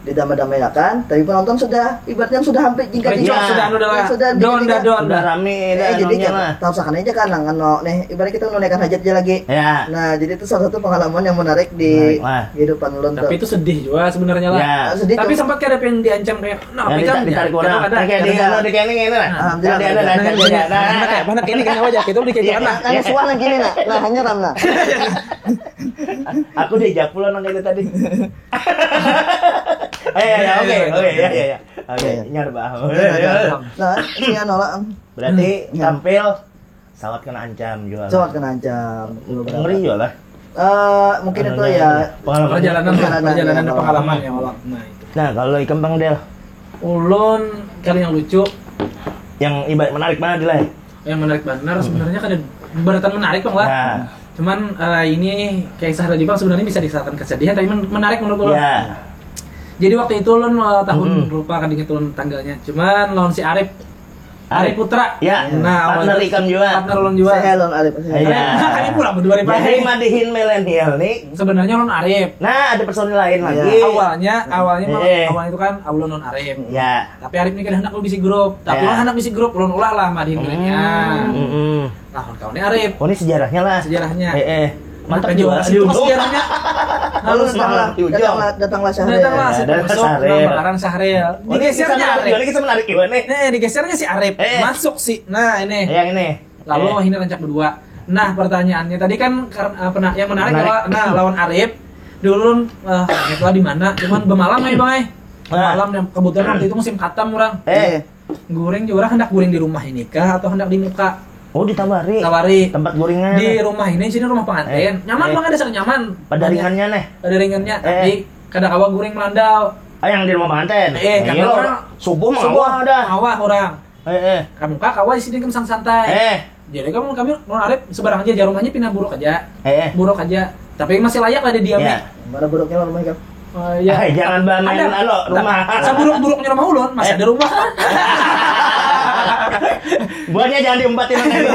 didamai-damaiakan, tapi penonton sudah ibaratnya sudah hampir jingkat Ricuh Iya. sudah anu dah lah. Sudah Don dah don. Udah rame dah Eh, jadi anunya kita lah. tahu sakana aja kan, anu nih, ibarat kita menunaikan hajat aja lagi. Ya. Nah, jadi itu salah satu pengalaman yang menarik di Menarik lah. kehidupan ulun Tapi tuh. itu sedih juga sebenarnya lah. Ya. Sedih Tapi tuh. Sempat kada pengen diancam kayak, nah, Ya, pikam ditarik, ditarik ya, orang. ada. Kayak di Ada. anu, di kayak ini, ini lah. Alhamdulillah. Ada, ada, ada, ada, ada. Mana kayak mana ini kan aja kita udah kayak Iya. gimana? Nah, suara lagi nih, nah. Nah, hanya ramna. Aku diajak pulang nang itu tadi. Eh, ya, ya, oke, oke, ya, ya, ya. Oke, Iya. Nyar bah. Nah, si anu lah. Berarti Iya. Tampil sawat kena ancam juga. Sawat kena ancam. Ngeri juga lah. Eh, mungkin itu ya Pengalaman. Perjalanan Perjalanan, perjalanan ya. Pengalaman ya Allah. Nah, itu. Nah, kalau ikam Bang Del, Ulun kali yang lucu yang ibarat menarik banget lah. Yang menarik benar sebenarnya kada beratan menarik bang lah. Nah. Cuman eh, ini kayak kisah tadi bang sebenarnya bisa dikisahkan kesedihan tapi men- menarik menurut ulun. Ya. Jadi waktu itu ulun eh, tahun Hmm. lupa kada ingat ulun tanggalnya. Cuman lawan si Arif. Arif Arif. Putra. Ya. Nah, Partner waktu itu ikam juga. Partner ulun juga. Saya lawan Arif. Iya. Nah, kami pulang berdua hari Jadi madihin milenial nih. Sebenarnya ulun Arif. Nah, ada personil lain Iya. lagi. Awalnya, awalnya mah- Eh. awalnya itu kan ulun non Arif. Ya. Tapi Arif ini kada hendak bisi grup. Tapi Ya. ulun hendak bisi grup, ulun ulah lah madihin Hmm. milenial. Mm-mm. Nah, kawan kawan ini Arif. Oh, ini sejarahnya lah. Sejarahnya. Eh, eh. Mantap Kenapa juga. juga sejarahnya. Lalu Halus datanglah, banget. Di ujung. datanglah, datanglah Syahrir. Datanglah si Datang Masuk, Syahrir. nama aran Syahrir. Oh, ini Digesernya kisah menarik Arif. Juga, ini kisah menarik gimana nih? Nih, digesernya si Arif. Eh. Masuk si. Nah, ini. Yang ini. Lalu Eh. ini rancak berdua. Nah, pertanyaannya tadi kan karena apa nah, yang menarik Menarik. adalah nah lawan Arif. Dulu eh itu di mana? Cuman bemalam ya, Bang, eh. Ah. Malam yang kebetulan waktu itu musim katam orang. Eh. Guring juga orang hendak guring di rumah ini kah atau hendak di muka? Oh, ditawari. Tawari. Tempat guringan. Di rumah ini sini rumah pengantin. Eh. Nyaman Eh. banget dasar nyaman. Pada ringannya nih. Ada ringannya, Eh. tapi kada kawa guring melandau. Ah, yang di rumah pengantin. Eh, karena Iya, orang subuh mah subuh ada. Awah orang. Eh, eh. Kamu kah kawa di sini kan santai. Eh. Jadi kamu kami non Arif sebarang aja, jarum aja pindah buruk aja. Eh, eh. Buruk aja. Tapi masih layak lah di diam Ya. nih. Mana buruknya rumah ikam? Eh, ya. Eh, jangan bamain Ada. alo rumah. Seburuk-buruknya rumah ulun masih Eh. ada rumah. Buahnya jangan diumpatin orang ini.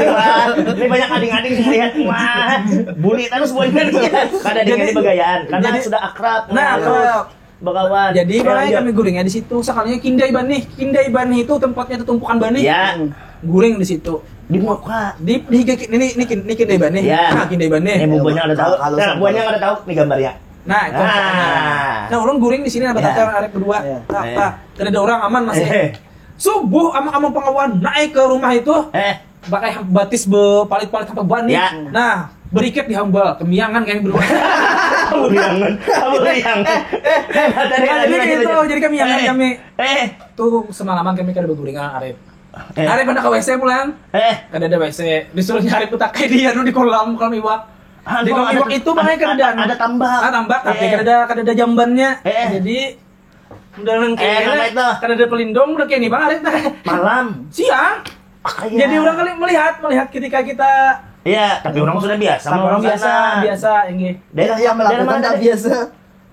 Ini banyak ading-ading yang lihat. Wah, bully terus buahnya nih. Kada ada Jadi- yang bagayaan karena jadi- sudah akrab. Nah, Terus akrab. Bakawan. Jadi Eh, makanya lanjut. Kami guringnya di situ. Soalnya kindai banih, kindai banih itu tempatnya itu tumpukan banih. Ya. Guring di situ. Di muka. Di di ini ini ini, ini kindai banih. Ya. Nah, kindai banih. Eh, bubuhannya ada tahu. Kalau Nah, sama. buahnya ada tahu nih gambarnya. Nah, itu. Ah. Nah, ulun guring di sini ada Ya. Arif berdua. Ya. Nah, Eh. nah, kada ada orang aman masih. Eh. Subuh amang-amang pengawan naik ke rumah itu. Eh. Pakai batis be palit-palit sampai bani. Ya. Nah, berikit di hambal, kemiangan kami berdua. Buriangan. Buriangan. Eh, tadi Nah, jadi lanjut, kayak itu, lanjut. Jadi kemiangan Eh. kami. Eh. Tuh semalaman kami kada berguringan Arif. Eh. Arif hendak ke W C pulang. Eh. Kada ada W C. Disuruh nyari putak kayak dia nu di kolam kolam iwak. Ah, Di kolam ada- iwak itu ada- makanya kada ada. ada tambak. Ah, tambak tapi Eh. kada ada kada ada jambannya. Eh. Jadi udah Eh, lengkap. Namanya itu. Kada ada pelindung udah kayak ini bang Arif. Malam. Siang. Makanya. Jadi orang kali melihat melihat ketika kita Iya, tapi orang sudah biasa. Sama orang biasa, biasa, ini. Daerah Yang melakukan daerah mana tak tadi? Biasa.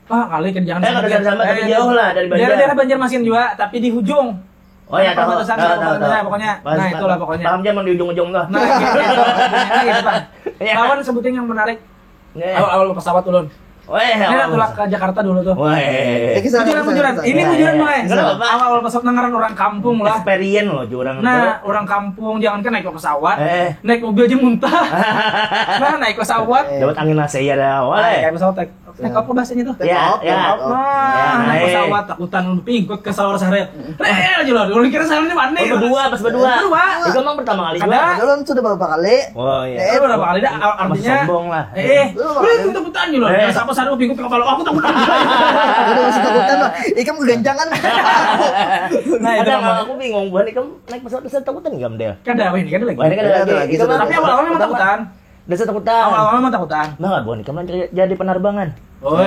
Ah, kali kan jangan Eh, kada disebut. sama, tapi Eh, jauh lah dari Banjar. Daerah-daerah Banjarmasin juga, tapi di hujung. Oh ya, tahu, Perbatasan tahu, sama tahu, Banjar, tahu. pokoknya. Paham, Nah, itulah pokoknya. Paham zaman di ujung-ujung tuh. Nah, gitu, gitu, gitu, gitu, Pak. Iya. Lawan sebutin yang menarik. Iya. Awal-awal pesawat ulun. Weh, Ini awal tulak pesawat. Ke Jakarta dulu tuh. Weh. Eh, kisah Bujuran, kisah, bujuran. kisah. Ini Iya, bujuran, iya. Mas. Kenapa, Pak? Awal-awal pesawat dengaran orang kampung lah. Experience loh, jurang Nah, tuh. Orang kampung jangan kan naik ke pesawat, Eh. Naik mobil aja muntah. Nah, naik pesawat. Eh. Dapat angin A C ya dah. Nah, Wale. Kayak pesawat naik. Naik apa bahasanya tuh? Ya, Oke, ya. oke. Nah, Ya, naik naik. Pesawat takutan pingkut ke sawar sahrir. Rel aja loh, dulu kira sahrir ini mana? Oh, berdua, pas berdua. Berdua. Itu emang pertama kali Ada. juga. Padahal sudah berapa kali? Oh iya. Eh, Lu berapa kali dah? Ar- Masih Artinya sombong lah. Eh, Lu lu itu takutan gitu loh. Eh. Siapa sahrir pingkut ke kepala aku takutan. Udah masih takutan lah. Ikam kegancangan. Nah, itu Ada nama. Aku bingung buat ikam naik pesawat terus takutan gak, Del? Kan ada ini kan ada lagi. Wah, ini kan ada Ada lagi. lagi, Ikam ada Tapi awal-awal memang takutan. Dasar takutan. Awal-awal memang takutan. Nah, buat ikam nanti jadi penerbangan. Weh.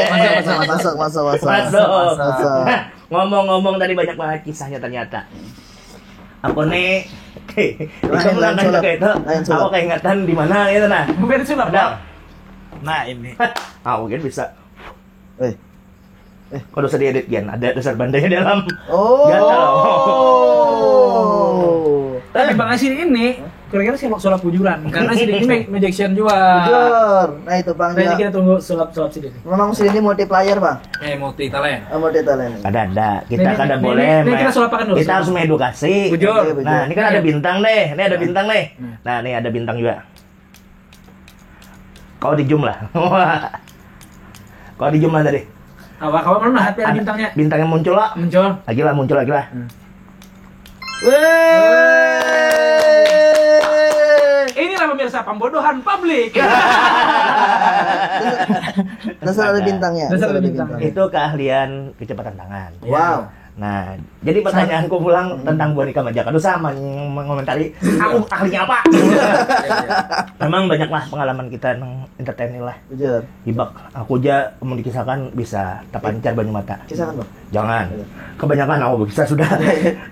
Masuk, masuk, masuk, masuk, masuk. Masuk. Masuk. Ngomong-ngomong tadi banyak banget kisahnya ternyata. Aku nih Lain, lain sulap. Lain sulap. Aku keingatan di mana gitu nah. Bukan sulap. Ada. Nah ini. Aku kan bisa. Eh. Eh. Kau dosa diedit Gian, ada dasar bandai dalam. Oh. Gatal. Oh. Tapi bang Asin ini kira-kira sih sulap bujuran karena sini ini majection juga. Bujur. Nah itu bang. Nah ini kita tunggu sulap sulap sini. Memang sini ini multiplier bang. Eh multi talent. Oh, multi talent. Ada ada. Kita kada boleh. Ini, ini kita sulapakan dulu. Kita harus mengedukasi. Bujur. Nah ini kan ada bintang deh. Ini ada bintang deh. Nah ini ada bintang juga. Kau di jumlah. Kau di jumlah tadi. Apa kau mana hati ada bintangnya? Bintangnya muncul lah. Muncul. Lagi lah muncul lagi lah. Hmm. Inilah pemirsa pembodohan publik. Dasar ada bintangnya. Dasar ada bintang. Itu keahlian kecepatan tangan. Wow. Nah, jadi pertanyaanku pulang hmm. tentang buah nikam aja. Kada usah mengomentari aku ahlinya apa. Memang banyaklah pengalaman kita nang entertain lah. Betul. Ibak aku aja mau dikisahkan bisa terpancar banyu mata. Kisahkan bang. Jangan. Iya. Kebanyakan aku bisa sudah.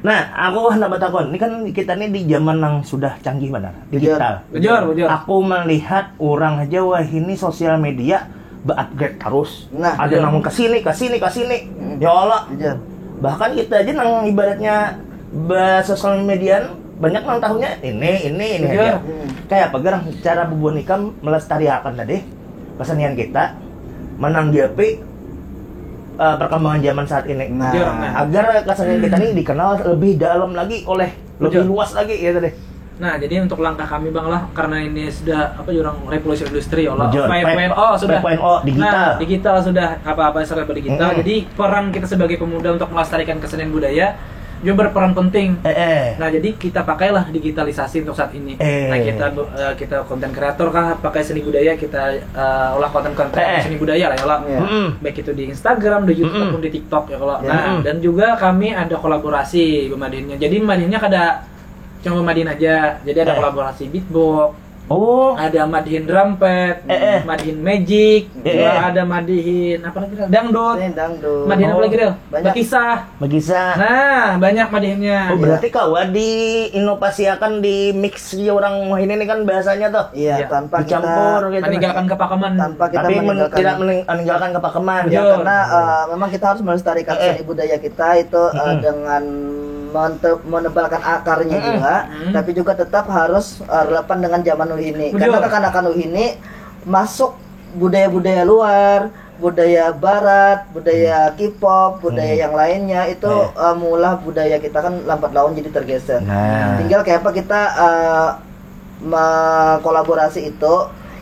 Nah, aku hendak bertakon. Ini kan kita nih di zaman yang sudah canggih benar, digital. Betul, betul. Aku melihat orang aja wah ini sosial media be-upgrade terus. Nah, ada nang ke sini, ke sini, ke sini. Hmm. Ya Allah. Iya. Bahkan kita aja nang ibaratnya be-social media banyak nang tahunya ini, ini, ini iya. aja. Hmm. Kayak apa gerang cara bubuhan ikam melestariakan tadi kesenian kita menanggapi uh, perkembangan zaman saat ini. Nah. Iya, nah. Agar kesenian kita ini dikenal lebih dalam lagi oleh lebih Betul. luas lagi ya tadi. Nah, jadi untuk langkah kami bang lah karena ini sudah apa jurang revolusi industri ya Allah. Bujur, five point oh sudah. Five point oh digital. Nah, digital sudah apa-apa serba digital. Mm. Jadi peran kita sebagai pemuda untuk melestarikan kesenian budaya juga berperan penting. Eh, eh. Nah, jadi kita pakailah digitalisasi untuk saat ini. Eh. Nah, kita uh, kita konten kreator kah pakai seni budaya kita uh, olah konten konten eh, eh. seni budaya lah ya Allah. Mm. Baik itu di Instagram, di YouTube mm. ataupun di TikTok ya Allah. Nah, mm. dan juga kami ada kolaborasi pemadinnya. Jadi pemadinnya kada cuma madin aja. Jadi ada eh. kolaborasi beatbox. Oh. Ada madin rampet, eh, eh. madin magic, eh, eh. ada madin apa lagi? Dangdut. Eh, dangdut. Madin oh. apa lagi? Banyak. Bakisah. Bakisah. Nah, banyak madinnya. Oh, berarti ya. Kawa diinovasiakan di mix ya orang ini nih kan bahasanya tuh. Iya, ya. tanpa Dicampur, kita gitu. meninggalkan kepakeman. Tanpa kita Tapi meninggalkan, tidak meninggalkan kepakeman. Ya, karena uh, memang kita harus melestarikan eh, eh. seni budaya kita itu uh, mm-hmm. dengan menebalkan akarnya mm-hmm. juga, mm-hmm. tapi juga tetap harus uh, relevan dengan zaman ini. Betul. Karena kekanakan ini masuk budaya-budaya luar, budaya barat, budaya hmm. K-pop, budaya hmm. yang lainnya itu yeah. uh, mula budaya kita kan lambat laun jadi tergeser. Nah. Tinggal kayak apa kita uh, mengkolaborasi itu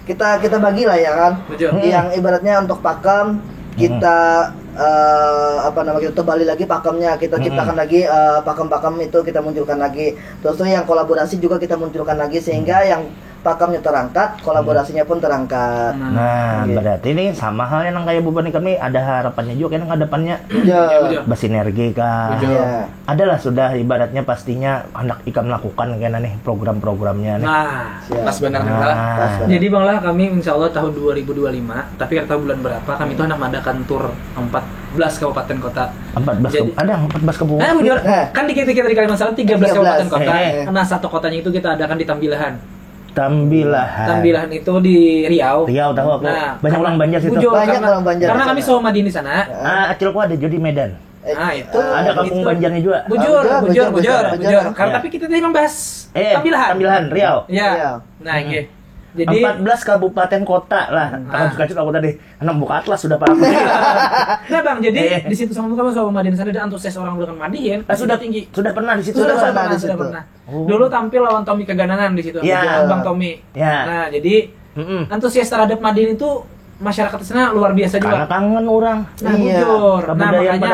kita kita bagilah ya kan. Betul. Yang ibaratnya untuk pakem kita hmm. uh, apa namanya kita balik lagi pakemnya kita hmm. ciptakan lagi uh, pakem-pakem itu kita munculkan lagi. Terus tuh yang kolaborasi juga kita munculkan lagi sehingga hmm. yang pakemnya terangkat, kolaborasinya pun terangkat. Nah, nah gitu. Berarti ini sama halnya nang kayak bubuhan kami ada harapannya juga kan ke depannya. Ya. Bersinergi kah? Ya. Adalah sudah ibaratnya pastinya hendak ikam lakukan kena nih program-programnya nih. Nah, Siap. pas benar nah. Nah. Pas benar. Jadi Bang lah kami insya Allah tahun dua ribu dua puluh lima, tapi kata bulan berapa kami tuh hendak mengadakan tour empat belas kabupaten kota. Empat belas Jadi, kabupaten. Ada empat belas kabupaten. Nah, benar. Nah. Kan di kita di Kalimantan tiga belas kabupaten kota. Eh, eh. Nah, satu kotanya itu kita adakan di Tambilahan. Tambilahan. Tambilahan itu di Riau. Riau tahu aku. Nah, banyak orang Banjar situ. Bujur, banyak karena, orang Banjar. Karena kami selalu madin di sana. Ah, acilku ada juga di Medan. Eh, ah, itu. Ada kampung itu. Banjarnya juga. Bujur, ah, bujur, bujur, bujur, bujur, bujur. Karena ya. Tapi kita tadi membahas eh, Tambilahan. Tambilahan, Riau. Ya. Riau. Nah, hmm. Iya. Jadi empat belas kabupaten kota lah. Hmm. Takut ah. Suka aku tadi. Anak buka atlas sudah para. Nah, Bang, jadi eh. Di situ sama kamu sama Madin sana ada antusias orang bukan Madin. Ah, sudah tinggi. Sudah pernah di situ. Sudah, sudah pernah, sudah pernah. Oh. Dulu tampil lawan Tommy Keganangan di situ. Ya. Bang Tommy. Ya. Nah, jadi Mm-mm. antusias terhadap Madin itu masyarakat di sana luar biasa juga. Karena kangen orang. Nah, iya. Bujur. Nah, makanya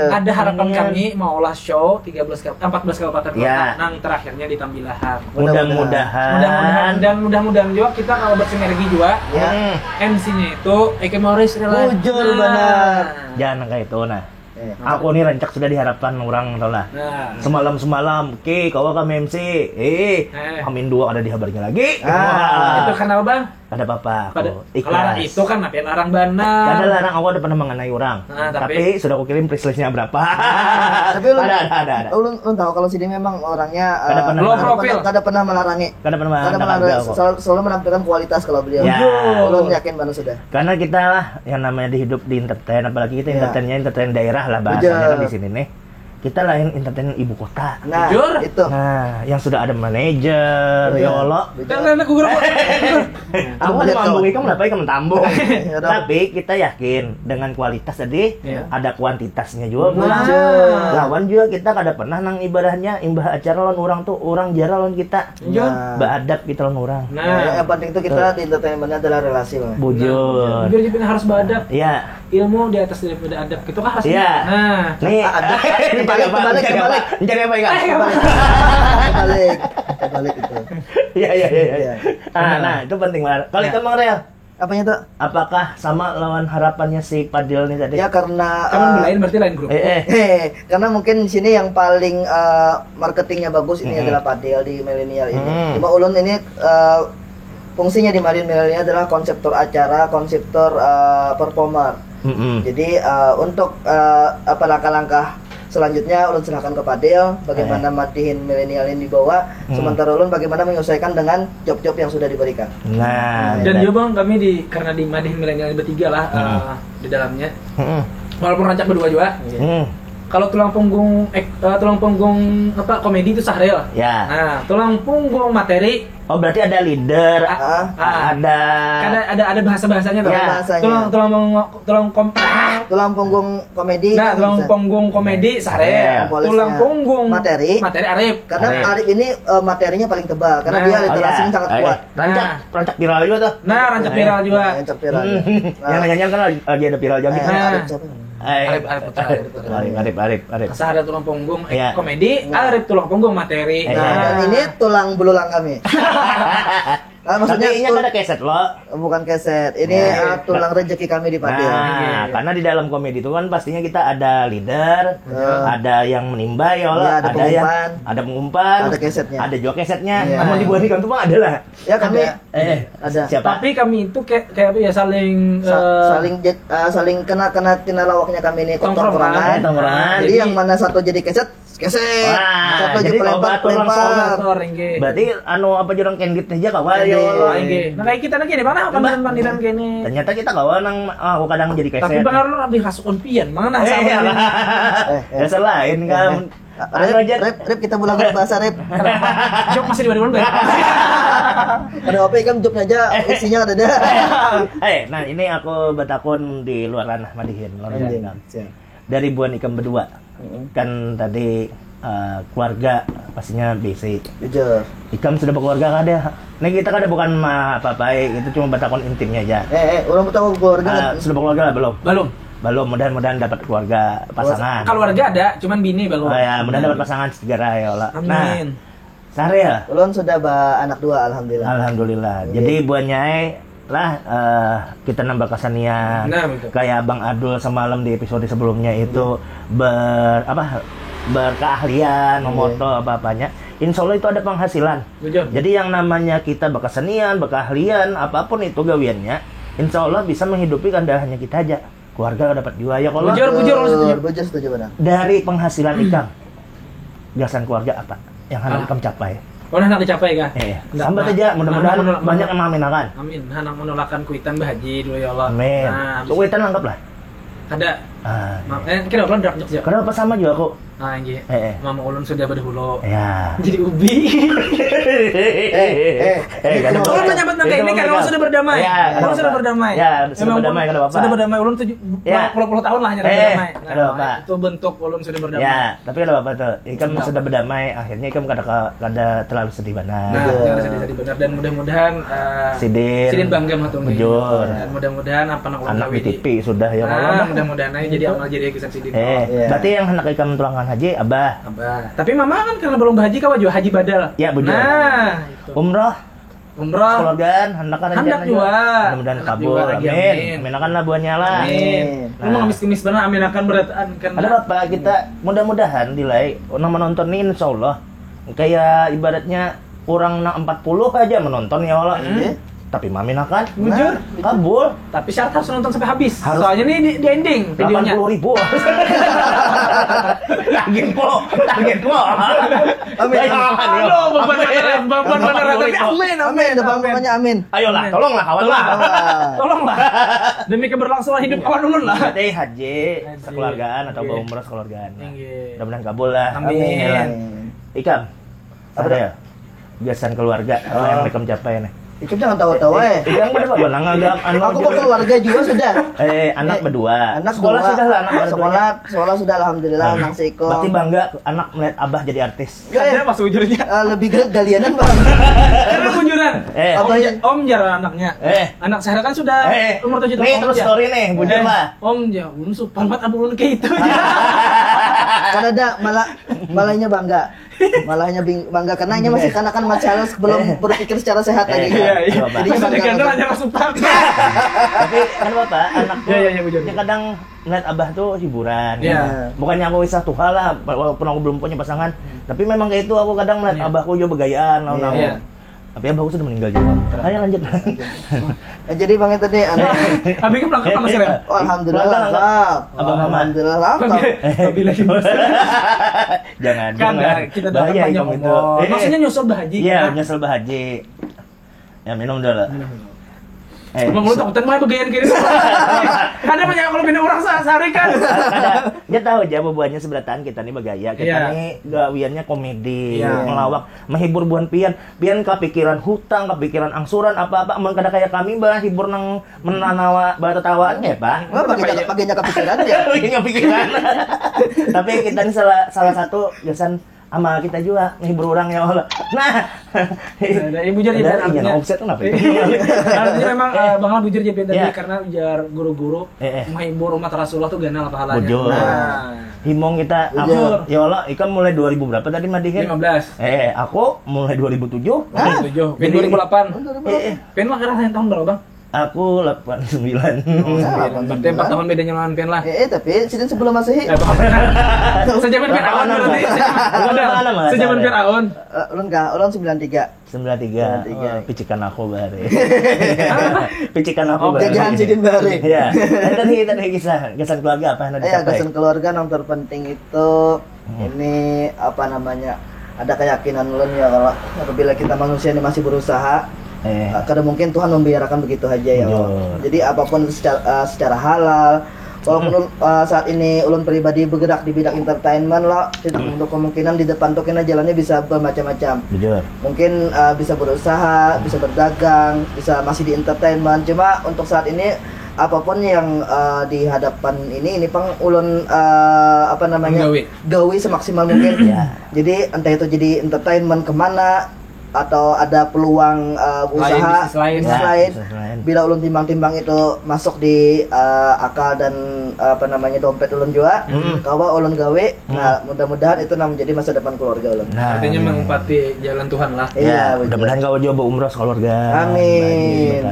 ada harapan kami mau olah show tiga belas empat belas kabupaten kota ya. Nang terakhirnya di Tambilahan. Mudah-mudahan. Mudah-mudahan dan mudah-mudahan juga kita kalau bersinergi juga. Ya. M C-nya itu Eke Morris Relax. Bujur nah. Benar. Jangan kayak itu nah. Eh. Aku nih rancak sudah diharapkan orang tahu lah. Nah. Semalam semalam, oke, kau kami M C, eh, eh. Amin dua ada di habarnya lagi. Ah. Itu kenapa bang? Kada apa-apa, aku Kada, ikhlas. Kalau itu kan napian orang bana. Kada larang, aku ada pernah mengenai orang. Nah, tapi, tapi- sudah aku kirim price listnya berapa. Tapi ulun- ada, ada, ada, ada. Ulun, ulun tahu kalau sini memang orangnya Kada eh, pernah Low melarang. profile. Kada pernah melarang. Kada pernah Kada melarang melarang. aku. Selalu, selalu menampilkan kualitas kalau beliau. Ya. Ulun yakin banget sudah. Karena kita lah yang namanya di hidup di entertain, apalagi kita Ya. entertainnya entertain daerah lah bahasanya Betul. Kan di sini nih. Kita lain entertain ibu kota. Nah, Jujur? Itu. Nah, yang sudah ada manajer, Betul. ya Allah. Betul. Jangan aku gerobak. Aku Betul. Mambung ikam, kenapa ikam tambung? Ya, dong. Tapi kita yakin dengan kualitas tadi Iya. ada kuantitasnya juga. Nah. Betul. Lawan juga kita kada pernah nang ibaratnya imbah acara lawan orang tuh orang jara lawan kita. Jujur. Nah. Beadab kita lawan orang. Nah, Yang penting tuh kita di entertainment adalah relasi, Bang. Bujur. Jujur kita harus beradab. Ya, Ilmu di atas daripada adab. Itu kan harus. Iya. Nah. Nih. Ada. Ini Kebalik, apa? kebalik, Mencari kebalik. apa? Mencari apa, Ikan? Eh, apa? Kebalik. Kebalik. Kebalik itu. Iya, iya, iya, iya. Iya. Ah, nah, itu penting banget. Kalau Iya. itu Mang Real, Apanya tuh? Apakah sama lawan harapannya si Padil nih tadi? Ya karena Kamu eh, lain berarti lain grup. Eh, eh. Eh, karena mungkin di sini yang paling eh, marketingnya bagus ini Mm-mm. Adalah Padil di milenial ini. Mm. Cuma ulun ini eh, fungsinya di Madin milenial adalah konseptor acara, konseptor eh, performer. Mm-mm. Jadi eh, untuk eh, apa langkah-langkah selanjutnya ulun serahkan ke Padil bagaimana madihin milenial ini dibawa. Hmm. Sementara ulun bagaimana menyelesaikan dengan job-job yang sudah diberikan. Nah, Dan dan- juga bang kami di karena di Madin milenial bertiga lah Hmm. eh, di dalamnya. Mm-mm. Walaupun rancak berdua juga. Mm. Kalau tulang punggung ek, eh, tulang punggung apa komedi itu Sahril. Ya. Nah, tulang punggung materi Oh, berarti ada leader, Ah, Ah, ah. ada Ada ada ada bahasa bahasanya tuh. Ya. Bahasanya. Tulang tulang punggung tulang kom ah, Tulang punggung komedi. Nah, Kan tulang bisa. punggung komedi Sahril. Iya. Polosnya. Tulang punggung Materi. Materi Arif. Karena Arif. Arif ini eh, materinya paling tebal karena Nah. dia Oh, literasinya ya. sangat Eh, kuat. Rancak, Nah. rancak viral juga tuh. Nah, rancak viral juga. Nah, rancak viral. Hmm. Yang nanya kan lagi, lagi ada viral juga. Eh, Nah. Arif siapa? Eh, Arif, Arif Putra, Arif Putra. Arif, Arif, Arif, Arif. Sahril tulang punggung eh, Iya. Komedi, Nah. Arif tulang punggung materi. Eh. Nah, Nah. Dan ini tulang belulang kami. Ah, maksudnya Tapi ini tul- ada keset lo. bukan keset. Ini Iya. ah, tulang rezeki kami di Padil. Nah, Iya. karena di dalam komedi itu kan pastinya kita ada leader, Iya. ada yang menimba ya Allah, Iya, ada ada yang pengumpan. ada pengumpan, Ada kesetnya. ada juga kesetnya. Iya. Namun di buah nikam tuh mah ada lah. Ya kami Ada. Eh, Ada. siapa? Tapi kami itu kayak kayak apa ya saling sa- eh, saling jet- ah, saling kena kena kena lawaknya kami ini Tongkrongan. tongkrongan. Eh, tongkrongan. Jadi Jadi- yang mana satu jadi keset, keset. Wah, Satu jadi aja pelempar, batur langsung. pelempar. Motor, inggih. Berarti anu apa jurang kendit aja kawa Kendit. ya Allah. Inggih. Nah, kayak kita lagi nih mana akan Coba. Pandiran kene. Ternyata kita kawa nang ah, aku kadang jadi Tapi keset. benar orang lebih rasa konpian, mana Eh, sama iya. ini. Eh, eh. Biasa lain kan. Eh, Anu Rip, aja. Rip, Rip, kita pulang ke bahasa Rip. Job masih di mana? Ada apa ikam jobnya aja isinya ada dah. Eh, nah ini aku batakun di luar ranah madihin, luar Iya, ranah. siap. Dari buan ikam berdua. Mm-mm. Kan tadi eh, keluarga pastinya bisi. Jujur. Ikam sudah berkeluarga kada? Nih kita kada bukan ma apa-apa, itu cuma batakun intimnya aja. Eh, eh, orang tahu keluarga. Ah, sudah berkeluarga lah belum? Belum. Belum, mudah-mudahan dapat keluarga pasangan. Keluarga ada, cuman bini belum. Oh ya, mudah dapat pasangan segera ya Allah. Nah, Amin. Sahril. Ulun sudah ba anak dua alhamdulillah. Alhamdulillah. Jadi buannya ai lah eh, kita nambah kesenian. Nah, betul. Kayak Bang Adul semalam di episode sebelumnya itu ber apa berkeahlian memoto apa-apanya. Insya Allah itu ada penghasilan. Jujur. Jadi yang namanya kita berkesenian, berkeahlian, apapun itu gawiannya, insya Allah bisa menghidupi kada hanya kita aja. Keluarga dapat juga ya kalau Bujur, bujur, ulun setuju. Bujur setuju benar. Dari penghasilan ikam, gasan keluarga apa yang hendak Ah. ikam capai? Oh, nah, capai kah? Eh, Ndak, sambat nah, aja, mudah-mudahan nah, nah, banyak yang mengaminakan. Amin. Nah, nang menolakan kuitan bahaji dulu ya Allah. Amin. Nah, Cukup kita nangkap lah. Ada. Ah, Ma- Eh, kira apa drak jok. Kenapa sama juga aku? Nah, inggih. Eh, eh. Mama ulun sudah berdahulu. Ya. Jadi ubi. Eh, eh. Eh, kada Ulun apa-apa. menyambut nang Itu ini karena apa-apa. ulun sudah berdamai. Ya, Ulun sudah berdamai. Ya, sudah Memang berdamai, kada apa-apa. Sudah berdamai ulun tujuh Ya. puluh tahun lah hanya Eh, berdamai. Nah, kada apa-apa. Itu bentuk ulun sudah berdamai. Ya, tapi kada apa-apa tuh. Ikam Sudah. Sudah berdamai, akhirnya ikam kada ka- kada terlalu sedih benar. Nah, jangan sedih-sedih benar dan mudah-mudahan eh, Sidin. Sidin bangga matung. Bujur. Dan mudah-mudahan apa nang ulun Anak kawini. B T P sudah ya Nah, Allah. mudah-mudahan aja jadi amal jadi kisah sidin. Eh, Iya. berarti yang hendak ikam tulangan haji abah. Abah. Tapi mama kan karena belum berhaji kawa jua haji badal. Ya, bujur. Nah, itu. Umroh, Umroh. keluargaan, hendak kan Hendak rencana jua. Mudah-mudahan Hendak kabul. jua lagi, Amin. amin. Amin akan lah buahnya lah. Amin. Nah. Lu mau ngemis-ngemis benar amin akan berataan kan. Ada apa kita mudah-mudahan dilai nang menonton ini insya Allah kayak ibaratnya kurang nang empat puluh aja menonton ya Allah. Iya. Tapi maminakan. Bujur. Kabul. Tapi syarat harus nonton sampai habis. Harus. Soalnya ini di, di ending videonya. Delapan puluh ribu. Targetku. Targetku. Amin. Aduh, beban beneran, beban beneran. Tapi amin, amin. Amin, amin. Pokoknya amin. Ayolah, tolonglah kawan lah. Tolonglah. Demi keberlangsungan hidup kawan ulun lah. Teh haji, sekeluargaan atau bawa umroh sekeluargaan. Mudah-mudahan kabul lah. Amin. Ikam. Ada ya? Gasan keluarga apa yang mereka mencapai nih? Ikam jangan tawa-tawa eh. Ikam pada apa? Nang agak anu. Aku berkeluarga juga sudah. Eh, anak berdua. Anak sekolah sudah lah anak. Sekolah, sekolah sudah alhamdulillah anak seiko. Berarti bangga anak melihat abah jadi artis. Ada pas bujurnya. Uh, lebih gede galianan bang. Karena bujuran. Eh. Om, om jar anaknya. Eh. Anak saya kan sudah eh. Umur tujuh tahun. Ini terus story nih, bujur eh. Lah. Om ya, um supan mat abulun kayak itu. Karena ada malah malahnya bangga. Malahnya bangga karena ini masih kanakan masih halus belum eh. Berpikir secara sehat eh, lagi. Iya, iya. Jadi masih ada ganda hanya masuk. Tapi kan bapak anak ya, ya, ya, kadang ngeliat abah tuh hiburan. Ya. Bukannya aku isah tuha lah, walaupun aku belum punya pasangan. Hmm. Tapi memang kayak itu aku kadang ngeliat ya. Abahku juga begayaan lawan ya. Aku. Ya. Tapi abahku sudah meninggal juga. Ayo lanjut. Eh, jadi bang itu nih anak. Habis itu belakang masih ada. Oh, alhamdulillah lengkap. Abang mama. Alhamdulillah lengkap. Tapi lagi. Jangan. Kan jangan. Kita bahaya itu. Maksudnya nyusul bahaji. Iya, nyusul bahaji. Ya minum dulu lah. Eh, emang lu takutan mah bagian kiri. Ada banyak kalau bina orang sehari kan. Dia tahu aja bubuhannya seberataan kita nih bagaya. Kita yeah. Nih gawiannya komedi, yeah. Melawak, menghibur buhan pian. Pian kepikiran hutang, kepikiran angsuran apa-apa. Amun kada kayak kami bah hibur nang menanawa batatawaan kayak apa? Wah, baginya, baginya kepikiran ya. Baginya pikiran. Tapi kita ini salah salah satu gasan amal kita juga menghibur orang ya Allah. Nah, nah, nah ibu jadi dan artinya offset kenapa itu? Artinya memang uh, bakal bujur jadi tadi yeah. Karena ujar guru-guru eh, eh. Menghibur umat Rasulullah tuh ganal pahalanya. Bujur. Nah. Himong kita bujur. Ya Allah, ikam mulai dua ribu berapa tadi madihin? Lima belas. Eh, aku mulai dua ribu tujuh. Hah? Dua ribu tujuh. Jadi, dua ribu delapan. Eh, eh. Pen lah sekarang tahun berapa, Bang? Aku delapan sembilan. Oh, berarti empat tahun bedanya lawan Pian lah. Eh, eh tapi sidin sebelum Masehi. Sejaman Firaun berarti. Sejaman Firaun. Eh, ulun kah? Ulun sembilan tiga. Sembilan tiga. Sembilan tiga. Oh, picikan aku bahari. Picikan aku bahari. Jajahan sidin bahari. Ya. Tadi tadi kisah gasan keluarga apa yang dicapai? Ya, gasan keluarga yang terpenting itu Hmm. Ini apa namanya ada keyakinan ulun ya kalau apabila kita manusia ini masih berusaha eh. Kada mungkin Tuhan membiarkan begitu saja ya. Jadi apapun secara, uh, secara halal walaupun hmm. Uh, saat ini ulun pribadi bergerak di bidang entertainment lo tidak hmm. Untuk kemungkinan di depan tuh kena jalannya bisa bermacam-macam. Mungkin uh, bisa berusaha, bisa berdagang, bisa masih di entertainment. Cuma untuk saat ini apapun yang uh, di hadapan ini ini pang ulun uh, apa namanya gawi semaksimal mungkin. Ya. Jadi entah itu jadi entertainment kemana atau ada peluang uh, usaha lain, lain. Ya, lain. Bila ulun timbang-timbang itu masuk di uh, akal dan uh, apa namanya dompet ulun juga, hmm. Kawa ulun gawe. Hmm. Nah, mudah-mudahan itu nang menjadi masa depan keluarga ulun. Nah, artinya menempati jalan Tuhan lah. Iya, ya, mudah-mudahan kawa juga berumrah keluarga. Amin.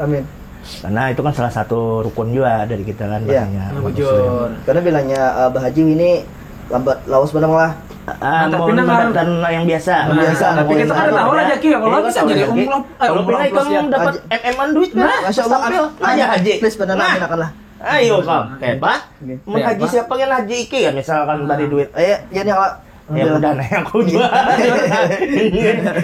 Amin. Karena itu kan salah satu rukun juga dari kita kan ya. Bujur. Karena bilangnya uh, Bah Haji ini lambat lawas benar lah. Ah, tapi nang lambat dan yang biasa. Nah, biasa. Tapi kita kan tahu rezeki ya kalau bisa jadi umroh. Kalau pindah itu dapat M M-an duit nah. Masya Allah. Aja haji. Please benar nah. Lah. Ayo kau, hebat. Mun haji siapa kan haji iki ya misalkan bari duit. Ayo, ya nih kalau Ya udah nih aku juga.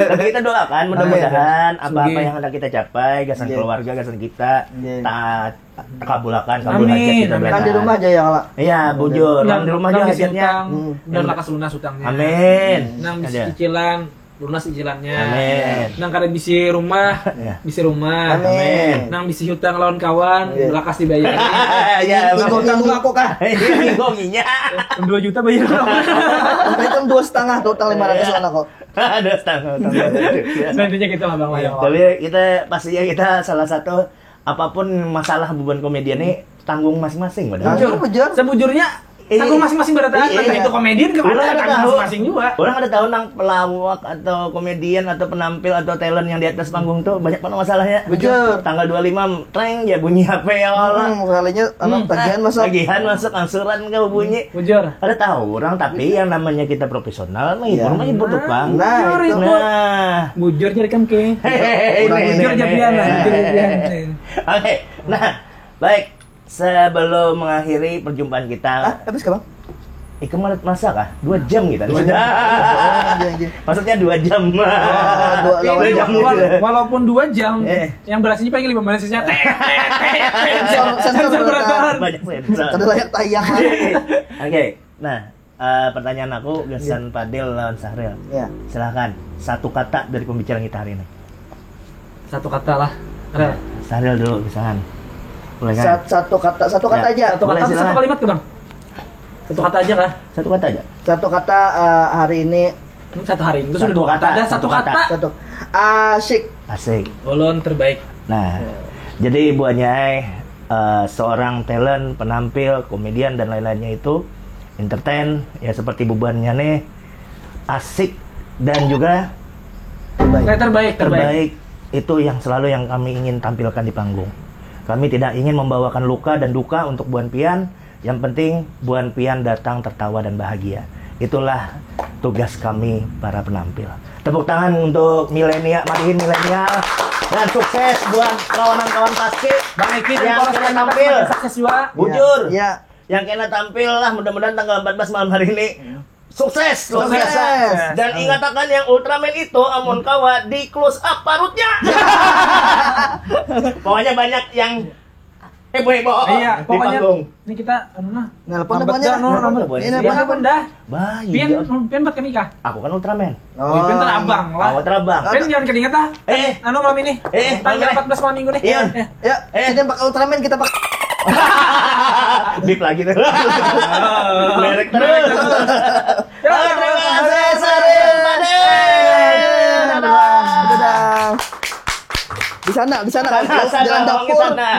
Tapi kita doakan mudah-mudahan apa-apa yang hendak kita capai, gasan keluarga, gasan kita, tak kabulakan kabul hajat kita. Kan di rumah aja ya kalau. Iya, bujur. Nang di rumah aja hajatnya. Nang lakas lunas utangnya. Amin. Nang bisi cicilan, lunas cicilannya. Amin. Nang kada bisi rumah, bisi rumah. Amin. Nang bisi hutang lawan kawan, lakas dibayar. Ya, hutang aku kah? Gominya. Dua juta bayar. Itu dua setengah total lima ratus anak kok. Dua setengah. Nah, intinya gitu lah Bang. Tapi kita pastinya kita salah satu apapun masalah beban komedian nih tanggung masing-masing padahal. Bujur, bujur. Sebujurnya Tanggung masing-masing barataan, Iya. Entah itu komedian ke Orang mana, ada tanggung tahu. Masing-masing jua. Orang ada tahu nang pelawak atau komedian atau penampil atau talent yang di atas panggung tuh banyak banget masalahnya. Bujur. Tanggal dua puluh lima, treng, ya bunyi H P ya Allah. Hmm, kalinya anak tagihan masuk. Tagihan masuk, angsuran kau bunyi. Bujur. Ada tahu orang, tapi yang namanya kita profesional menghibur Iya. Menghibur tuh, Bang. Nah, Bujur itu. itu. Nah, Bujur jadi kan ke. Hehehe, Kurang ini, Bujur ini, jabian lah, ini. bujur jabian. Oke, nah, baik. Sebelum mengakhiri perjumpaan kita, Ah, habis ke bang? Ikam malah masa kah? Dua jam kita. Dua Sudah. Oh, iya, iya. Maksudnya dua jam. Dua, Ini dua jam wala- gitu. Walaupun dua jam, Eh. Yang berasanya paling lima menit saja. Tet, tet, tet, tet. Sensor, sensor Sensor berada. berada. Banyak sensor. Kada layak tayang. Oke, nah, eh, pertanyaan aku gasan Fadil lawan Sahril. Ya. Silakan, satu kata dari pembicaraan kita hari ini. Satu kata lah. Rel. Sahril dulu, misalkan. Mulai kan? Sat- satu kata, satu kata Ya. aja. Satu Boleh, kata, satu silakan. Kalimat ke bang. Satu kata aja kah? Satu kata aja. Satu kata eh, hari ini. Ini satu hari ini. Itu sudah Satu dua kata. kata, Ada satu satu kata. kata. Satu. Asik. Asik. Ulun terbaik. Nah, jadi buahnya eh, seorang talent, penampil, komedian dan lain-lainnya itu entertain ya seperti bubuhannya nih asik dan juga Terbaik, terbaik, terbaik. terbaik itu yang selalu yang kami ingin tampilkan di panggung. Kami tidak ingin membawakan luka dan duka untuk buan pian. Yang penting buan pian datang tertawa dan bahagia. Itulah tugas kami para penampil. Tepuk tangan untuk milenial, madihin milenial. Dan sukses buat kawan-kawan Paski Bang Eki dan yang Polos kena Kalimantan tampil. Sukses juga. Bujur. Ya. Yang kena tampil lah mudah-mudahan tanggal empat belas malam hari ini. Sukses, luar Sukses. biasa. Dan ingat akan yang Ultraman itu amun kawa di close up parutnya. Pokoknya banyak yang heboh-heboh Iya, di pokoknya panggung. Ini kita anu nah. Nelpon Lambat apa, Wan? dah, no, Nelpon lambat. apa, Wan? Ini Iya, apa, lambat dah. Bah, Pian iya. pian buat kami kah? Aku kan Ultraman. Oh. Pian terabang lah. Aku terabang. Pian jangan kedingat ah. Eh. Anu malam ini. Eh, Tanggal mana? empat belas malam minggu nih. Iya. Eh. Ya, Eh. sini pakai Ultraman kita pakai. Bip lagi tuh. Merek terus. Ya, Oke, terima kasih, terima kasih. Saril. Pade. Dadah. Dadah. Di sana, di sana. Sana, sana, Jalan bawang ke dapur. sana.